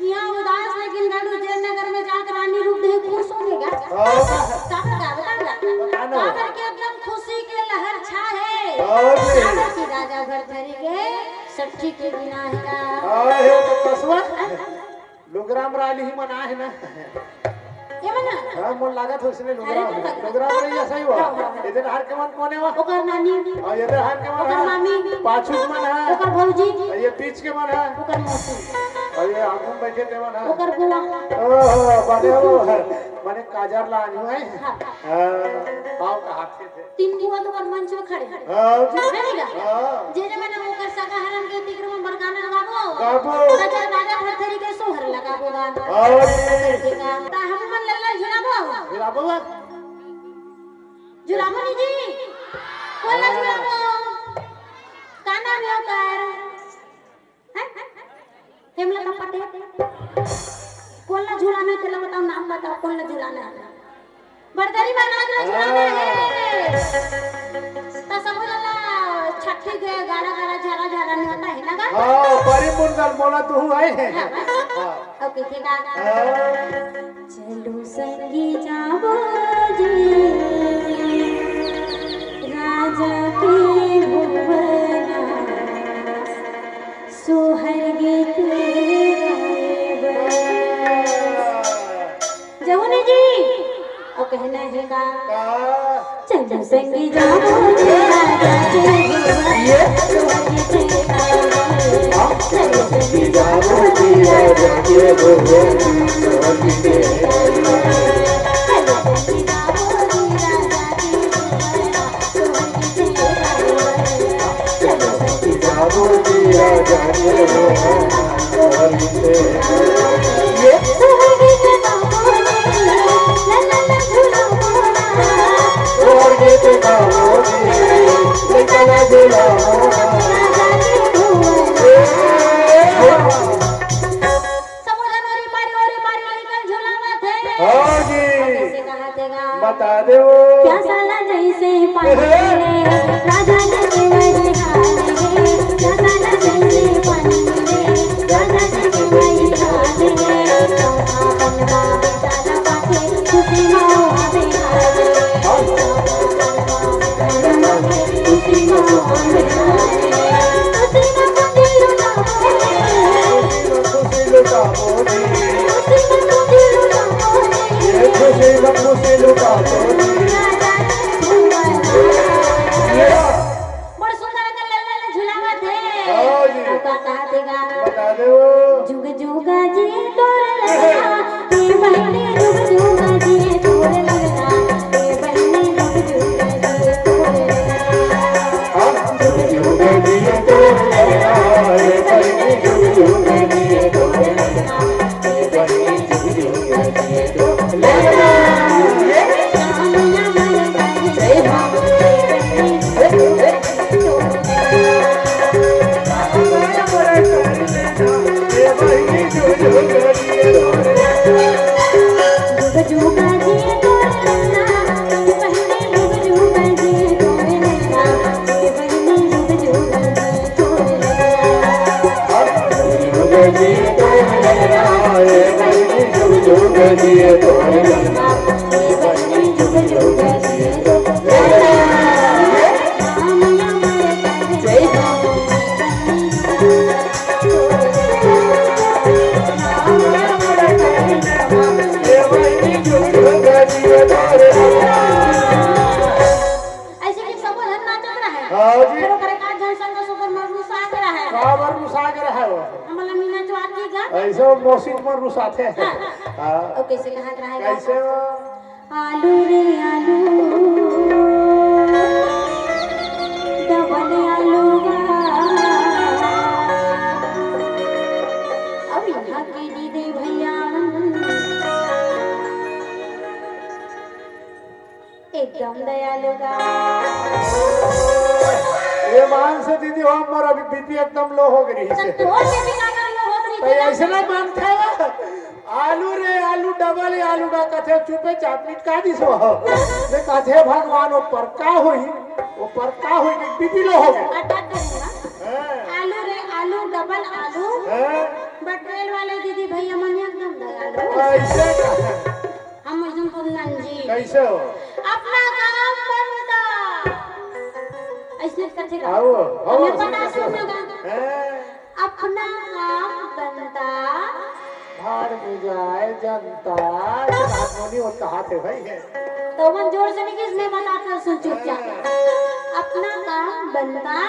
यहाँ उदास लेकिन गड़ू जयनगर में जाकर रानी रूप दी खुश होने गा। हाँ। का बता, बता, बता। बता ना। का करके एकदम खुशी के लहर छा है। हाँ जी। का करके राजा भरथरी के सट्ठी के बिना है गा। हाँ, हे तो कसवा। लुगरा म राली ही मन आहे ना। ये मन ना? हाँ, मोर लागत हो इसने लुगरा अरे, म। लुगरा म रही ऐसा ही हुआ। हाँ, हाँ, हाँ। इधर हर के मन कोने हुआ? ओकर नानी। और इधर हर के मन ओकर है? मामी। पाछू के मन है? ओकर भौजी। और ये बीच के मन है? ओकर मौसी। और ये आगू में बैठे ते मन है? ओकर बुआ। ओहो, बने वो है। माने काजर ला आनी है। हाँ। हाँ, पाँव का हाथ से। तीन बुआ तो ओकर मंच में खड़े हैं। हाँ जी। है नहीं का? हाँ। जे जे मैंने ओकर सगा हरन के तिकर में बरगाना लगाबो। गाबो। कचर गाजा भरथरी के सोहर लगाबो गा। हाँ जी। करके गा। ता हम मन लल्ला झुलाबो। झुलाबो बा। झुलाबो नहीं जी। कोला हाँ। झुलाबो। का नाम है ओकर? हैं? हेमलता पटेल। कोन ला झुलाना है, तेला बताओ, नाम बताओ, कोन ला झुलाना है? बरदरी महाराज ला झुलाना है। त समझ ला, छट्ठी के गाड़ा गाड़ा झारा झारा नहीं होता है ना गा? हाँ, परी मुंदल मोला तू आए हैं। हाँ। हाँ। ओके, ठीक है। हाँ। चलो संगी जाबो जी, राजा के भुवना, सोहर गीत गाए बर। जमुनी जी, और कहना है का? का? चलो संगी जाबो जी, राजा के भुवना, ये। सोहर गीत गाए बर। चलो संगी जाबो जी, राजा के भुवना, सोहर गीत गाए बर। चलो संगी जाबो जी, राजा के भुवना, सोहर गीत गाए बर। समूह जनवरी पारी, ओरी पारी लइकन झुलावत हे। हाँ जी। कैसे कहा देगा? बता दे वो। प्यासा ला जैसे पानी हे। ले, राजा जी के वही हाल हे। प्यासा ला जैसे पानी खुशी लुटा दो। बड़ सुंदर एकर लल्ला ल झुलावत हे। हाँ जी। अब का कहत हे गा? बता दे वो। जुग जुग जी तोर लल्ला, ए बहिनी जुग जुग जी तोर लल्ला, ए बहिनी जुग जुग जी तोर लल्ला। हाँ, जुग जुग जी तोर लल्ला, ए बहिनी जुग जुग जी तोर लल्ला। अइसे कि सबो झन नाचत रहे। हाँ जी। फेर ओकर एकाध झन संग सुपर मन रुसा के रहे। का बर रुसा के रहे वो? हमला मीना चुआती गा। अइसे वो मौसी मन रुसाथे। हाँ। हाँ। अउ कइसे कहत रहे गा? कइसे वो? आलू रे आलू, डबल आलू गा। अउ इहाँ के दीदी भैया मन एकदम दयालु गा। ये मान से दीदी हो, मोर अभी बीपी एकदम लो हो गई। तो तोर के भी काबर लो होत रही तो थी ना? अइसे नहीं मानते हो। आलू रे आलू, डबल आलू ना कथे, चुपे चाप मिटका दिस हो। मैं कथे भगवान, वो पर का होई, वो पर का होई कि बीपी लो हो गई। अटक गई ना। हाँ। आलू रे आलू, डबल आलू। हाँ। बटरेल वाले दीदी भैया मन एकदम दयालु। अइसे का? हम एकदम पूनम जी। कइसे हो? अपना काम बनता। अइसे कथे गा। आओ, आओ, हमें पता कइसे हो? सुनना गा। हैं? अपना काम बनता। भाड़ में जाए जनता। हारमोनी वो कहा थे भाई है। तो मन जोर से नहीं, किसने बताता, सुन चुपचाप। अपना काम बनता,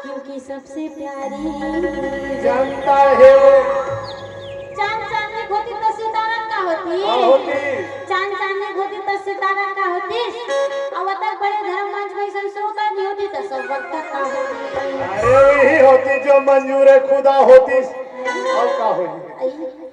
क्योंकि सबसे प्यारी जनता है वो। चांद चांदनी होती तो सितारा का होती? का होती? चांद चांदनी होती तो सितारा का होती? अब तक बड़े धर्म मंच में अइसन श्रोता नहीं होती तो सब वक्त का होती? अरे वही होती जो मंजूर खुदा होती। अउ का होती? आई।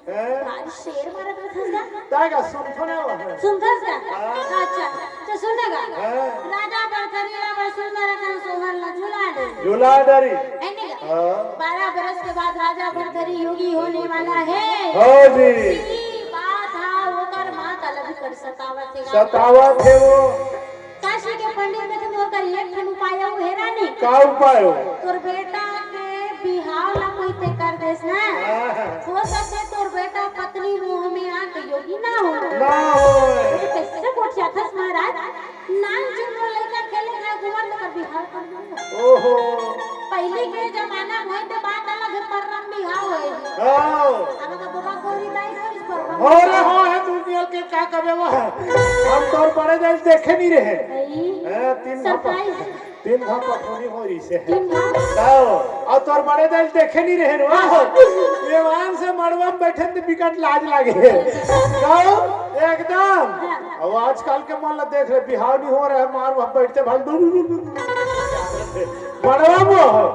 हैं? आज शेर मारत रथस गा। तागा सुनथो ना वो। सुनथस गा? हाँ। अच्छा, तो सुन ना गा। हाँ। राजा भरथरी ला बड़ सुंदर अकन सोहर ला झुला डरी। झुला डरी। है नहीं गा? हाँ। बारह बरस के बाद राजा भरथरी योगी होने वाला है। हाँ जी। इही बात हा, ओकर माता ला भी कर सतावत हे गा। सतावत हे वो। काशी के पंडित में तुम ओकर एक ठन उपाय अउ हे रानी। का उपाय हो? तोर बेटा के बिहाव ला कोई ते कर देस ना। हाँ। हो सके तोर बेटा पत्नी मोह में आके योगी ना हो। ना हो। अरे कइसे गोठियाथस महाराज? नान चुन मोर लइका खेले ना घुमत ओकर बिहाव कर दूंगा। ओहो। पहिली के जमाना में तो बात अलग हे, परम बिहाव होय। हाँ। अब तो बाबा गौरी दाई होय इस पर। अरे हाँ, है दुनिया के का कबे वो। हम तोर बड़े दाई देखे नहीं रहे। नहीं। हैं, तीन घंटा, surprise। तीन घंटा पठौनी हो रही से। तीन घंटा? आओ, अउ तोर बड़े दाई देखे नहीं रहे ना। ये मान से मड़वा में बैठे तो बिकट लाज लागे। आओ, एकदम। हाँ। अउ आजकल के मन ला देख रहे, बिहाव नहीं हो रहा है, मार वहाँ बैठते भाई। मड़वा में हो,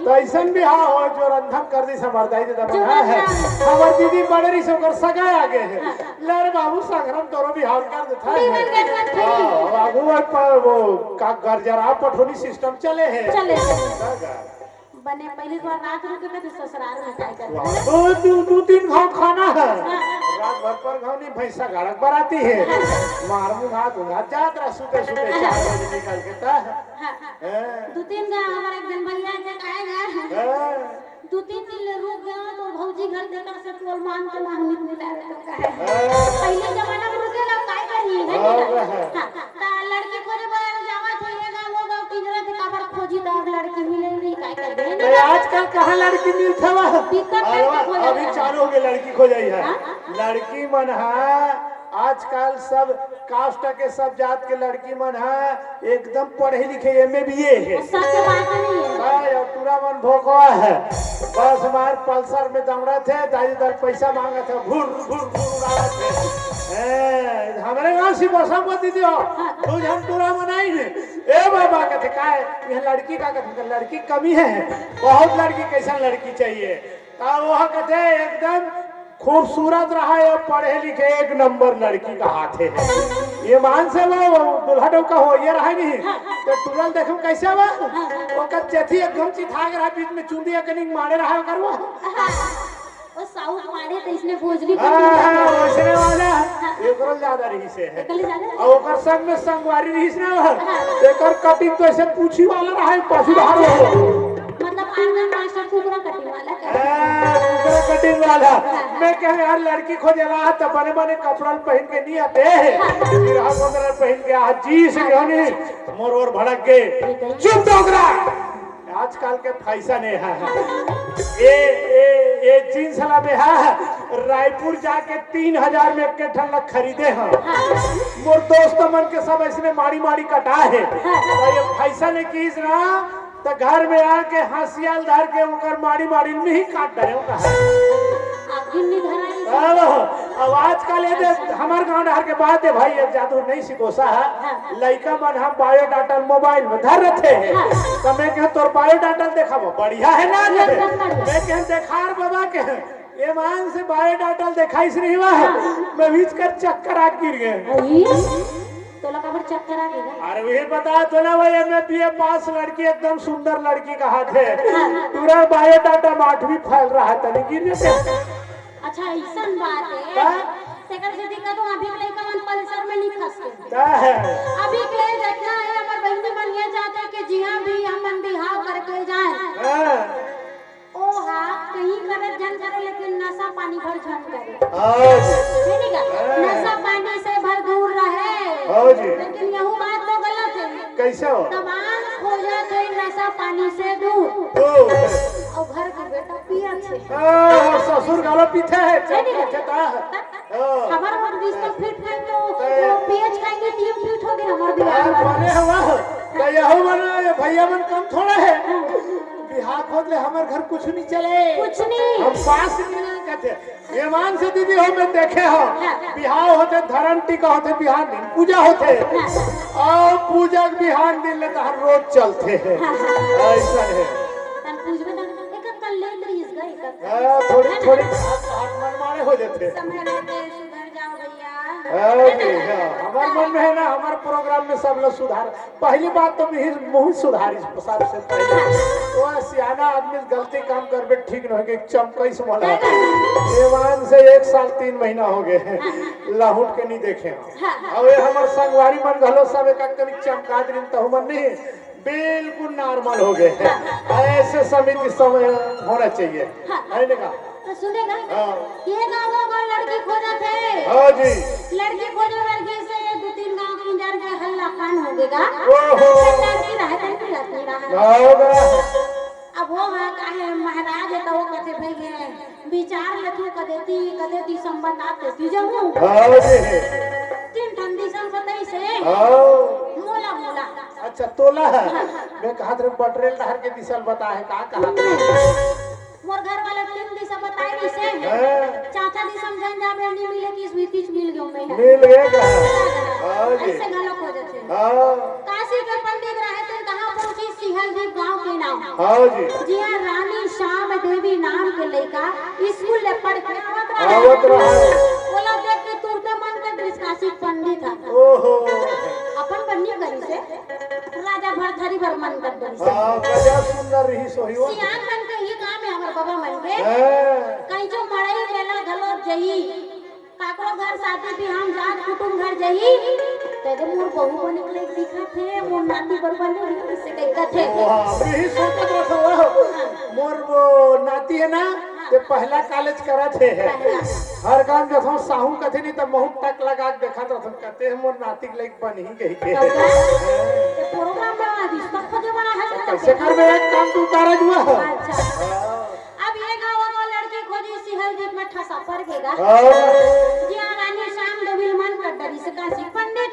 तो अइसन बिहाव हो जो रंधन कर दी समझदारी दे दबा जो है। रंधन। हमर दीदी बड़े रही से ओकर सगा आगे है। हाँ। ले रे बाबू, संग्राम तोरो बिहाव कर देता है। नहीं, नहीं, नहीं, नहीं। हाँ, बाबू, वो पर वो का गरजरा पठौनी system चले है। चले है। का गा? बने पहिली बार रात रुके थे तो ससुराल में काय करते हैं? दो, दो, दो तीन घाव खाना है। हाँ। रात भर पर घाव नहीं, भैंसा गाड़क बराती है। हाँ। मारू घात, घात जात रहा, सुते, सुते चार बजे निकल के ता। हाँ, हाँ। हैं? दो तीन घाव हमारे एक जन भैया के कहे ना। हैं? दो तीन दिन ले रुक गया तो भौजी घर देकर से टोल मांग के मांग निकला रहता है। हाँ। पहले जमाना में रुके ला काय करी है हाँ, नहीं? हाँ। हाँ, ता लड़की खोजे बर जावा थे, ये गाँव वो गाँव, पिंजरा थे, काबर खोजी तो अब लड़की मिले नहीं, काय कर दे अरे नहीं? आजकल कहाँ लड़की मिलथे वह? दिक्कत अरे करके वाह, खोजा अभी जाता है। चालू हो गई लड़की खोजाई है। हाँ? लड़की मन हा आजकल सब कास्ट के, सब जात के लड़की मन ह एकदम पढ़े लिखे, एमए बीए हे। सच बात नहीं है। भाई, और टूरा मन भोकवा है, बस हमार पल्सर में दौड़त हे, दाई दर पैसा मांगत हे, घुर घुर घुर उड़ावत हे। ए, हमरे गांव से बसा मत दीदी हो, तू झन टूरा मन आई ने। ए बाबा कथे, "काय, यह लड़की का कथे?" "लड़की कमी है, बहुत लड़की, कैसन लड़की चाहिए?" त वो कथे, "एकदम खूबसूरत रहा, ये पढ़े लिखे एक नंबर लड़की का हाथ है।" ये मान से वो, वो दुल्हा डौका हो, ये रहा नहीं। तो टूरा ल देखो कैसे बा, ओकर चेथी एकदम चिथाक रहा, बीच में चुंदी कनिक मारे रहा ओकर वो। हाँ, वो साउथ मारे तो इसने भोजली कर हाँ, दिया। हाँ, वैसने वाला। हाँ। एकरो ज्यादा रही से है। एकले ज्यादा? और ओकर संग में संगवारी रही से ना, हाँ। एकर कटिंग तो ऐसे पूछी वाला रहा है, पाछू धार हो। मतलब आर्गन मास्टर कुकरा कटिंग वाला का? हाँ, कुकरा कटिंग वाला। हाँ, हाँ। मैं कहे, "यार, लड़की खोजेला त बने बने कपड़ा पहन के नहीं आते।" हाँ। फिर हम ओकरा पहन के आज जी से हाँ, क्यों नहीं? अच्छा, अच्छा। मोर ओर भड़क गए। ये कहीं चुप डोकरा। आजकल के फैशन है। ए, ए, ए जींस ला में है, रायपुर जाके तीन हजार में एक ठन ला खरीदे हैं। मोर दोस्त मन के सब ऐसने माड़ी माड़ी कटा है। तो ये फैशन है कि इस ना, तो घर में आके हंसिया ल धर के ओकर माड़ी माड़ी में ही काट डरे ओकर। आखिर नहीं धराई से। अब, अब आजकल ये दे, हमार गांव डहर के बात है भाई, ये जादू नहीं सिकोसा है। हाँ, हाँ। लइका मन हम बायोडाटा मोबाइल में धर रथे हैं। हाँ। तो मैं कहे, "तोर बायोडाटा देखाबो, बढ़िया है ना?" एकदम बढ़िया। मैं कहे, "देखा रे बाबा," के, ये मान से बायोडाटा देखाइस नहीं हुआ। हाँ। मैं बीच कर चक्कर आ गिर गए। अरे, तोला काबर चक्कर आ गया? अरे, वही बता तो ना भाई, एमए बीए पास लड़की, एकदम सुंदर लड़की का हाथ है। हाँ। पूरा बायोडाटा में आठवीं फैल रहा है, तनी गिर गए। अच्छा, ऐसन बात है। का? तेकर से दिक्कत हो, अभी के लइका मन पल्सर में नहीं खसते। का है? अभी के लइका है, हमर बहिनी मन ये चाहते कि जिहाँ भी हमन बिहाव करके जाए। हाँ। ओ हाँ, कहीं करे जन करे, लेकिन नशा पानी भर झन करे। हाँ जी। है नहीं का? हाँ। नशा पानी से भर दूर रहे। हाँ जी। लेकिन यहू बात तो गलत है। कैसे हो? दबान खोजत है नशा पानी से दूर। दूर। और घर के बेटा पियत है। हाँ, ससुर गालो पीते हैं, है नहीं? चलते खेता है। तब हाँ। हमर मन बीस तो फिट है तो तो वो पीएच खाएंगे, टीम फिट होगी हमर दीवार हाँ, पर। बने हवा। तो यहू बना, ये भैया मन कम थोड़ा है। बिहार खोज ले, हमर घर कुछ नहीं चले। कुछ नहीं। हम पास नहीं कहते। ये मान से दीदी हो, मैं देखे हो। हाँ। बिहाव होते, धर्म टीका होते, बिहान दिन पूजा होते। हाँ। और पूजा के बिहान दिन ले तो हर रोज चलते हैं। हाँ, हाँ। ऐसा है। तन पूजबे तन, एक कल लेट रही इसका, एक कल। हाँ, थोड़ी, है ना? थोड़ी हाथ, हाथ मन मारे हो जाते हैं। समय रहते सुधर जाओ भैया। हाँ जी, हाँ। हमार मन में है ना, हमार प्रोग्राम में सब लोग सुधार। पहली बात तो मुही, मुही सुधारी सबसे पहले। वो सियाना आदमी गलती काम करबे ठीक नहीं होगे, चमकई से बोला। ईमान से एक साल तीन महीना हो गए, लहुट के नहीं देखे। हाँ। अब ये हमार संगवारी मन घलो सब एक आध कनी चमका दिन तहु मन नहीं, बिल्कुल नॉर्मल हो गए। ऐसे समिति समय होना चाहिए, हाँ। है ना? तो सुनेगा? हाँ। ये गाँव में लड़की खोजत है। हाँ जी। लड़की खोजे लड़की से ये दो तीन गाँव के इंजन के हल्ला कान हो गएगा। ओहो। लड़की रहे, लड़की रहती रहे। होगा। अब वो है काहे महाराज है तो वो कहते भाई ये विचार ले तू कदे ती, कदे दिसंबर आते ती जमू। हाँ जी। तीन ठन दिसंबर तई से। हाँ। मोला, मोला। अच्छा, तोला है। हाँ, हाँ। मैं कहा तेरे बटरेल डहर के दिसल बता है, का कहा? मोर घर वाला तीन दिशा बताए रहिसे। हाँ। चौथा दिशा में जन जाबे नहीं मिले कि इस बीच मिल गयो मैं। मिल गए का? हाँ जी। ऐसे गलत हो जाते हैं। हाँ। काशी के पंडित रहे थे, कहाँ पहुँची? सिहल दीप गाँव के नाम। हाँ जी। जिया रानी श्याम देवी नाम के लइका स्कूल ले पढ़ के आवत रहे। आवत रहे। बोला देख के तुरते मन के दृष्ट काशी पंडित है। ओहो। अपन बन्नी करी से। राजा भरथरी भर मन कर दे। हाँ, गजब सुंदर रही सोहियो। सियान मन के ही काम है हमर बाबा मन के। हाँ। कहीं जो मड़ई मेला घलो जही, काकरो घर शादी बिहान जात कुटुम घर जही, तेरे मोर बहू बने के लायक दिखत हे, मोर नाती बर बने के लायक से कही कथे। वाह, मैं ही सोचत रहा था, वाह। मोर वो नाती है ना, ये पहला कॉलेज करत हे। पहला। हर काम जब हम साहू कथे नहीं तब महू टक लगा के देखत रहा था, कहते हैं मोर नाती के लायक बन ही गई के। तो का? तो प्रोग्राम में रिश्ता खोजे वाला है तो कैसे करबे? एक काम तू उतारा जुआ है। अच्छा। हाँ। अब ये गाँव में लड़की खोजी सिहल जीत में ठसा पड़ गएगा। हाँ। जिया रानी श्याम देवी मन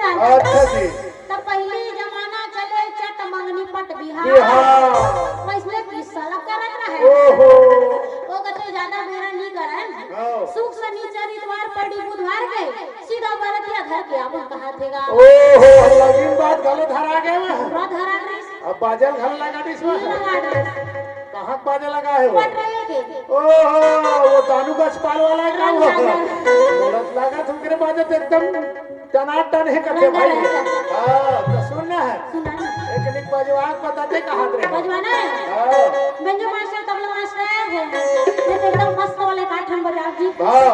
अच्छा जी। त पहिली जमाना चले चट मंगनी पट बिहार। बिहार। वइसने किस्सा ला करत रहे। ओहो। ओ कथे जादा बेरा नी करन। हाँ। सुख सनीचर इतवार पड़ी बुधवार के, सीधा बरतिया धर के आबो कहाथे गा। ओहो, लगिन बात घलो धरा गे। पूरा धरा गे। अब बाजल घलो लगा दिस। नी लगा दिस। कहाँ के बाजा लगा हे वो? पटरैया के। ओहो, वो दानू गछपाल वाला का वो? हाँ, हाँ। बोलत लागत ओकरे बाजा तो एकदम टनाटन हे कथे भाई। हाँ, तो सुन ना हे। सुना ना। एक निक बजवा के बताते कहाँ रहे। बजवाना हे? हाँ। बेंजो मास्टर, तबला मास्टर आए हे। ये तो एकदम मस्त वाले काठन बजाओ जी। हाँ।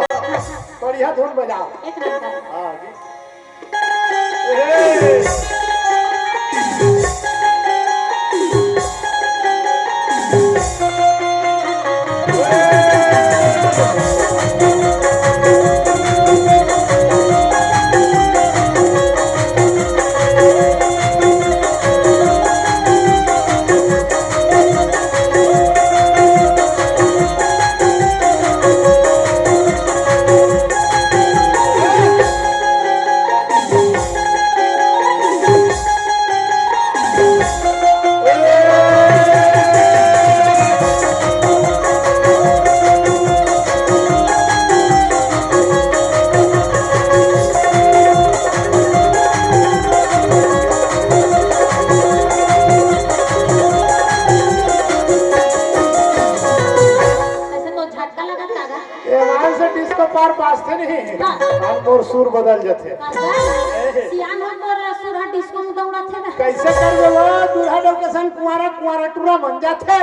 बढ़िया धुन बजाओ। एक नंबर। हाँ जी। ऐसे तो झटका लगत का गा? ये मान से डिस्को पार बाजथे नहीं। हाँ। हम तोर सुर बदल जथे। का गा? सियान हो तोर सुर ह डिस्को में दौड़त हे ना। कैसे कर दे वो? दूल्हा डोर के संग कुंवारा, कुंवारा टूरा बन जाथे।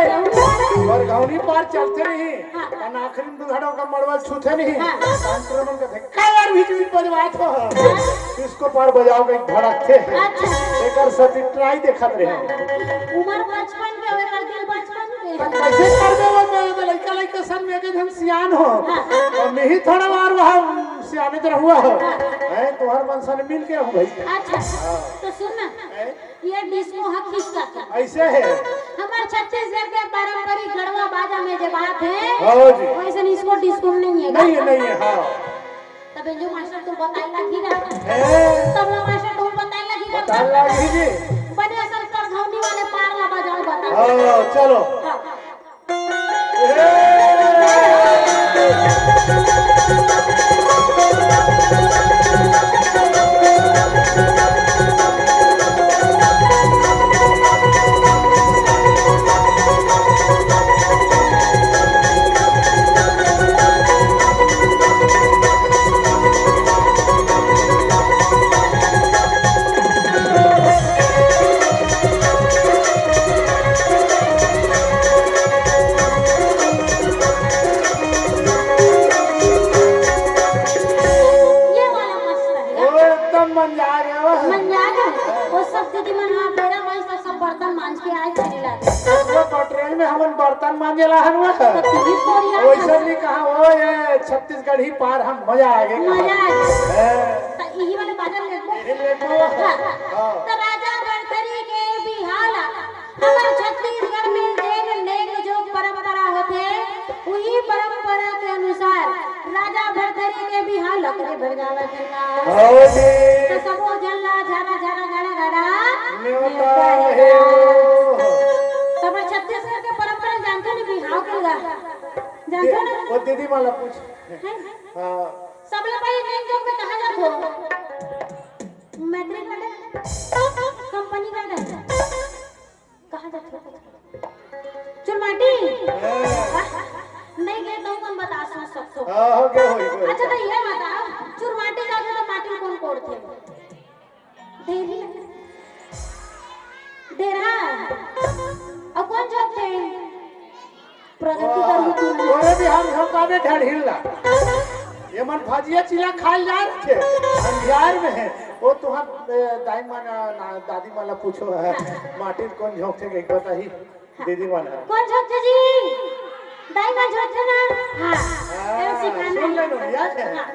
और घौनी पार चलथे नहीं। हाँ। और आखिरी में दूल्हा डोर का मड़वा छूथे नहीं। हाँ। संक्रमण का थे। का यार बीच बीच बजवात हो? हाँ। डिस्को पार बजाओ के भड़कथे। अच्छा। एकर सती ट्राई देखत रहे। हाँ। उमर बचपन के, ओकर दिल बचपन के। त कैसे कर देबो मैं? मैं लइका, लइका सन में के हम सियान हो। हाँ। और नहीं थोड़ा बार वहाँ सियाने तो रहुआ हो। हाँ। हैं, तोहर मन सन मिल के रहूँ भाई। अच्छा। हाँ। तो सुन ना, हैं? ये डिस्को ह किसका का? ऐसे हे। हमर छत्तीसगढ़ के पारंपरिक गड़वा बाजा में जे बात हे, हाँ जी। वैसे इसको डिस्को में नहीं हे। नहीं हे, नहीं हे, हाँ। तब बेंजो मास्टर तू बताए लागी ना। हैं? तबला मास्टर तू बताए लागी ना। बताए लागी जी। बने असल परधौनी वाले पार ला बजाओ बता। हाँ, चलो। हाँ। ये वाला मस्त हे। ओ, एकदम मंजा गे। मंजा गे। वो सब दीदी मन ह बेरा मांज के सब बर्तन मांज के आए चली लागे। वो पटरेल में हमन बर्तन मांजे ला हन वो। तो तू भी सो लिया वैसे था। नहीं कहा, ओ ये छत्तीसगढ़ी पार हम मजा आ गे। मजा आ गे। हैं। त इही वाले बाजा लेबो। यही लेबो। हाँ। हाँ। त राजा भरथरी के बिहाव ला हमर छत्तीसगढ़ में जेन नेग जोग परंपरा होथे, उही परंपरा के अनुसार राजा भरथरी के बिहाव लकड़ी बजावत हे ना। हाँ जी। त सबो झन ला झरा झरा गड़ा गड़ा नेवता हे। त हमर छत्तीसगढ़ के परंपरा जानथो ना बिहाव के गा? जानथो ना? वो दीदी मन ला पूछ। हैं? हाँ। सबले पहले नेग जोग में कहाँ जाथो? मैत्री गार्डन? Company garden? कहाँ जाथो? चुरमाटी? हाँ। नहीं गए तो हम बता सकथो। हाँ, हो गया, हो गया। अच्छा, तो ये बताओ, चुरमाटी जाथो तो माटी कोन कोड़थे? ढेरी? ढेरा? अउ कोन जोतथे? प्रगति करहू तू ना। तोरे बिहाव में झोंकाबे ढेढ़िल्ला। ये मन भजिया चिला खाए ला रथे, अंधियार में हे। वो तुहार, ए, दाई मन, ना, दादी मन ला पूछो हे, माटी कोन झोंकथे, एक बताही, दीदी मन हे। कोन झोंकथे जी? दाई मन झोंकथे ना? हाँ। हाँ, ए, सिखाना सुन हे। ले नो, याद हे। हाँ।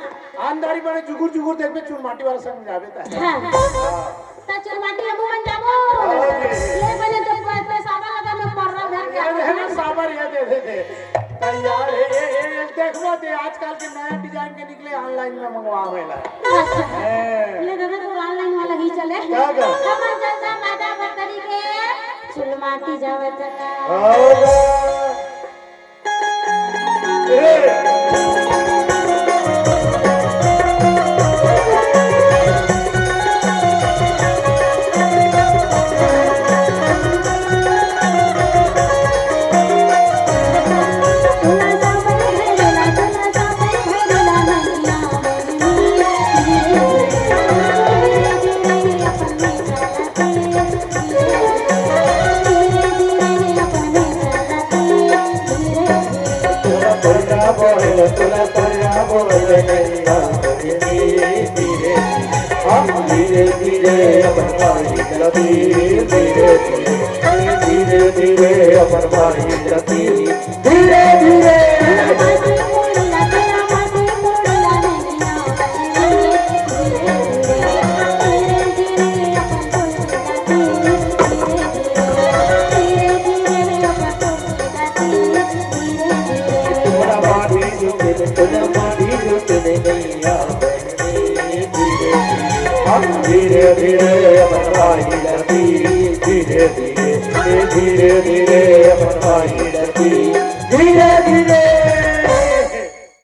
आंधारी बने जुगुर जुगुर देखबे, चुरमाटी वाला संग जाबे ता। हाँ। हाँ। त चुरमाटी हमू मन जाबो। हाँ जी। ले बने तो पे-, पेशाबा लगा में पर्रा भर के ये आबो। है ना, साबर ये दे दे दे। तैयार हे, ये, ये, ये देखबो ते आजकल के नया डिजाइन के निकले, ऑनलाइन में मंगवावे ला। अच्छा। हैं। ले दादा, तू ऑनलाइन वाला जावत का। धीरे धीरे अपन भाई जलती, धीरे धीरे, धीरे धीरे अपन भाई जलती, धीरे धीरे। धीरे धीरे अपन भाई लगी, धीरे धीरे, धीरे धीरे अपन भाई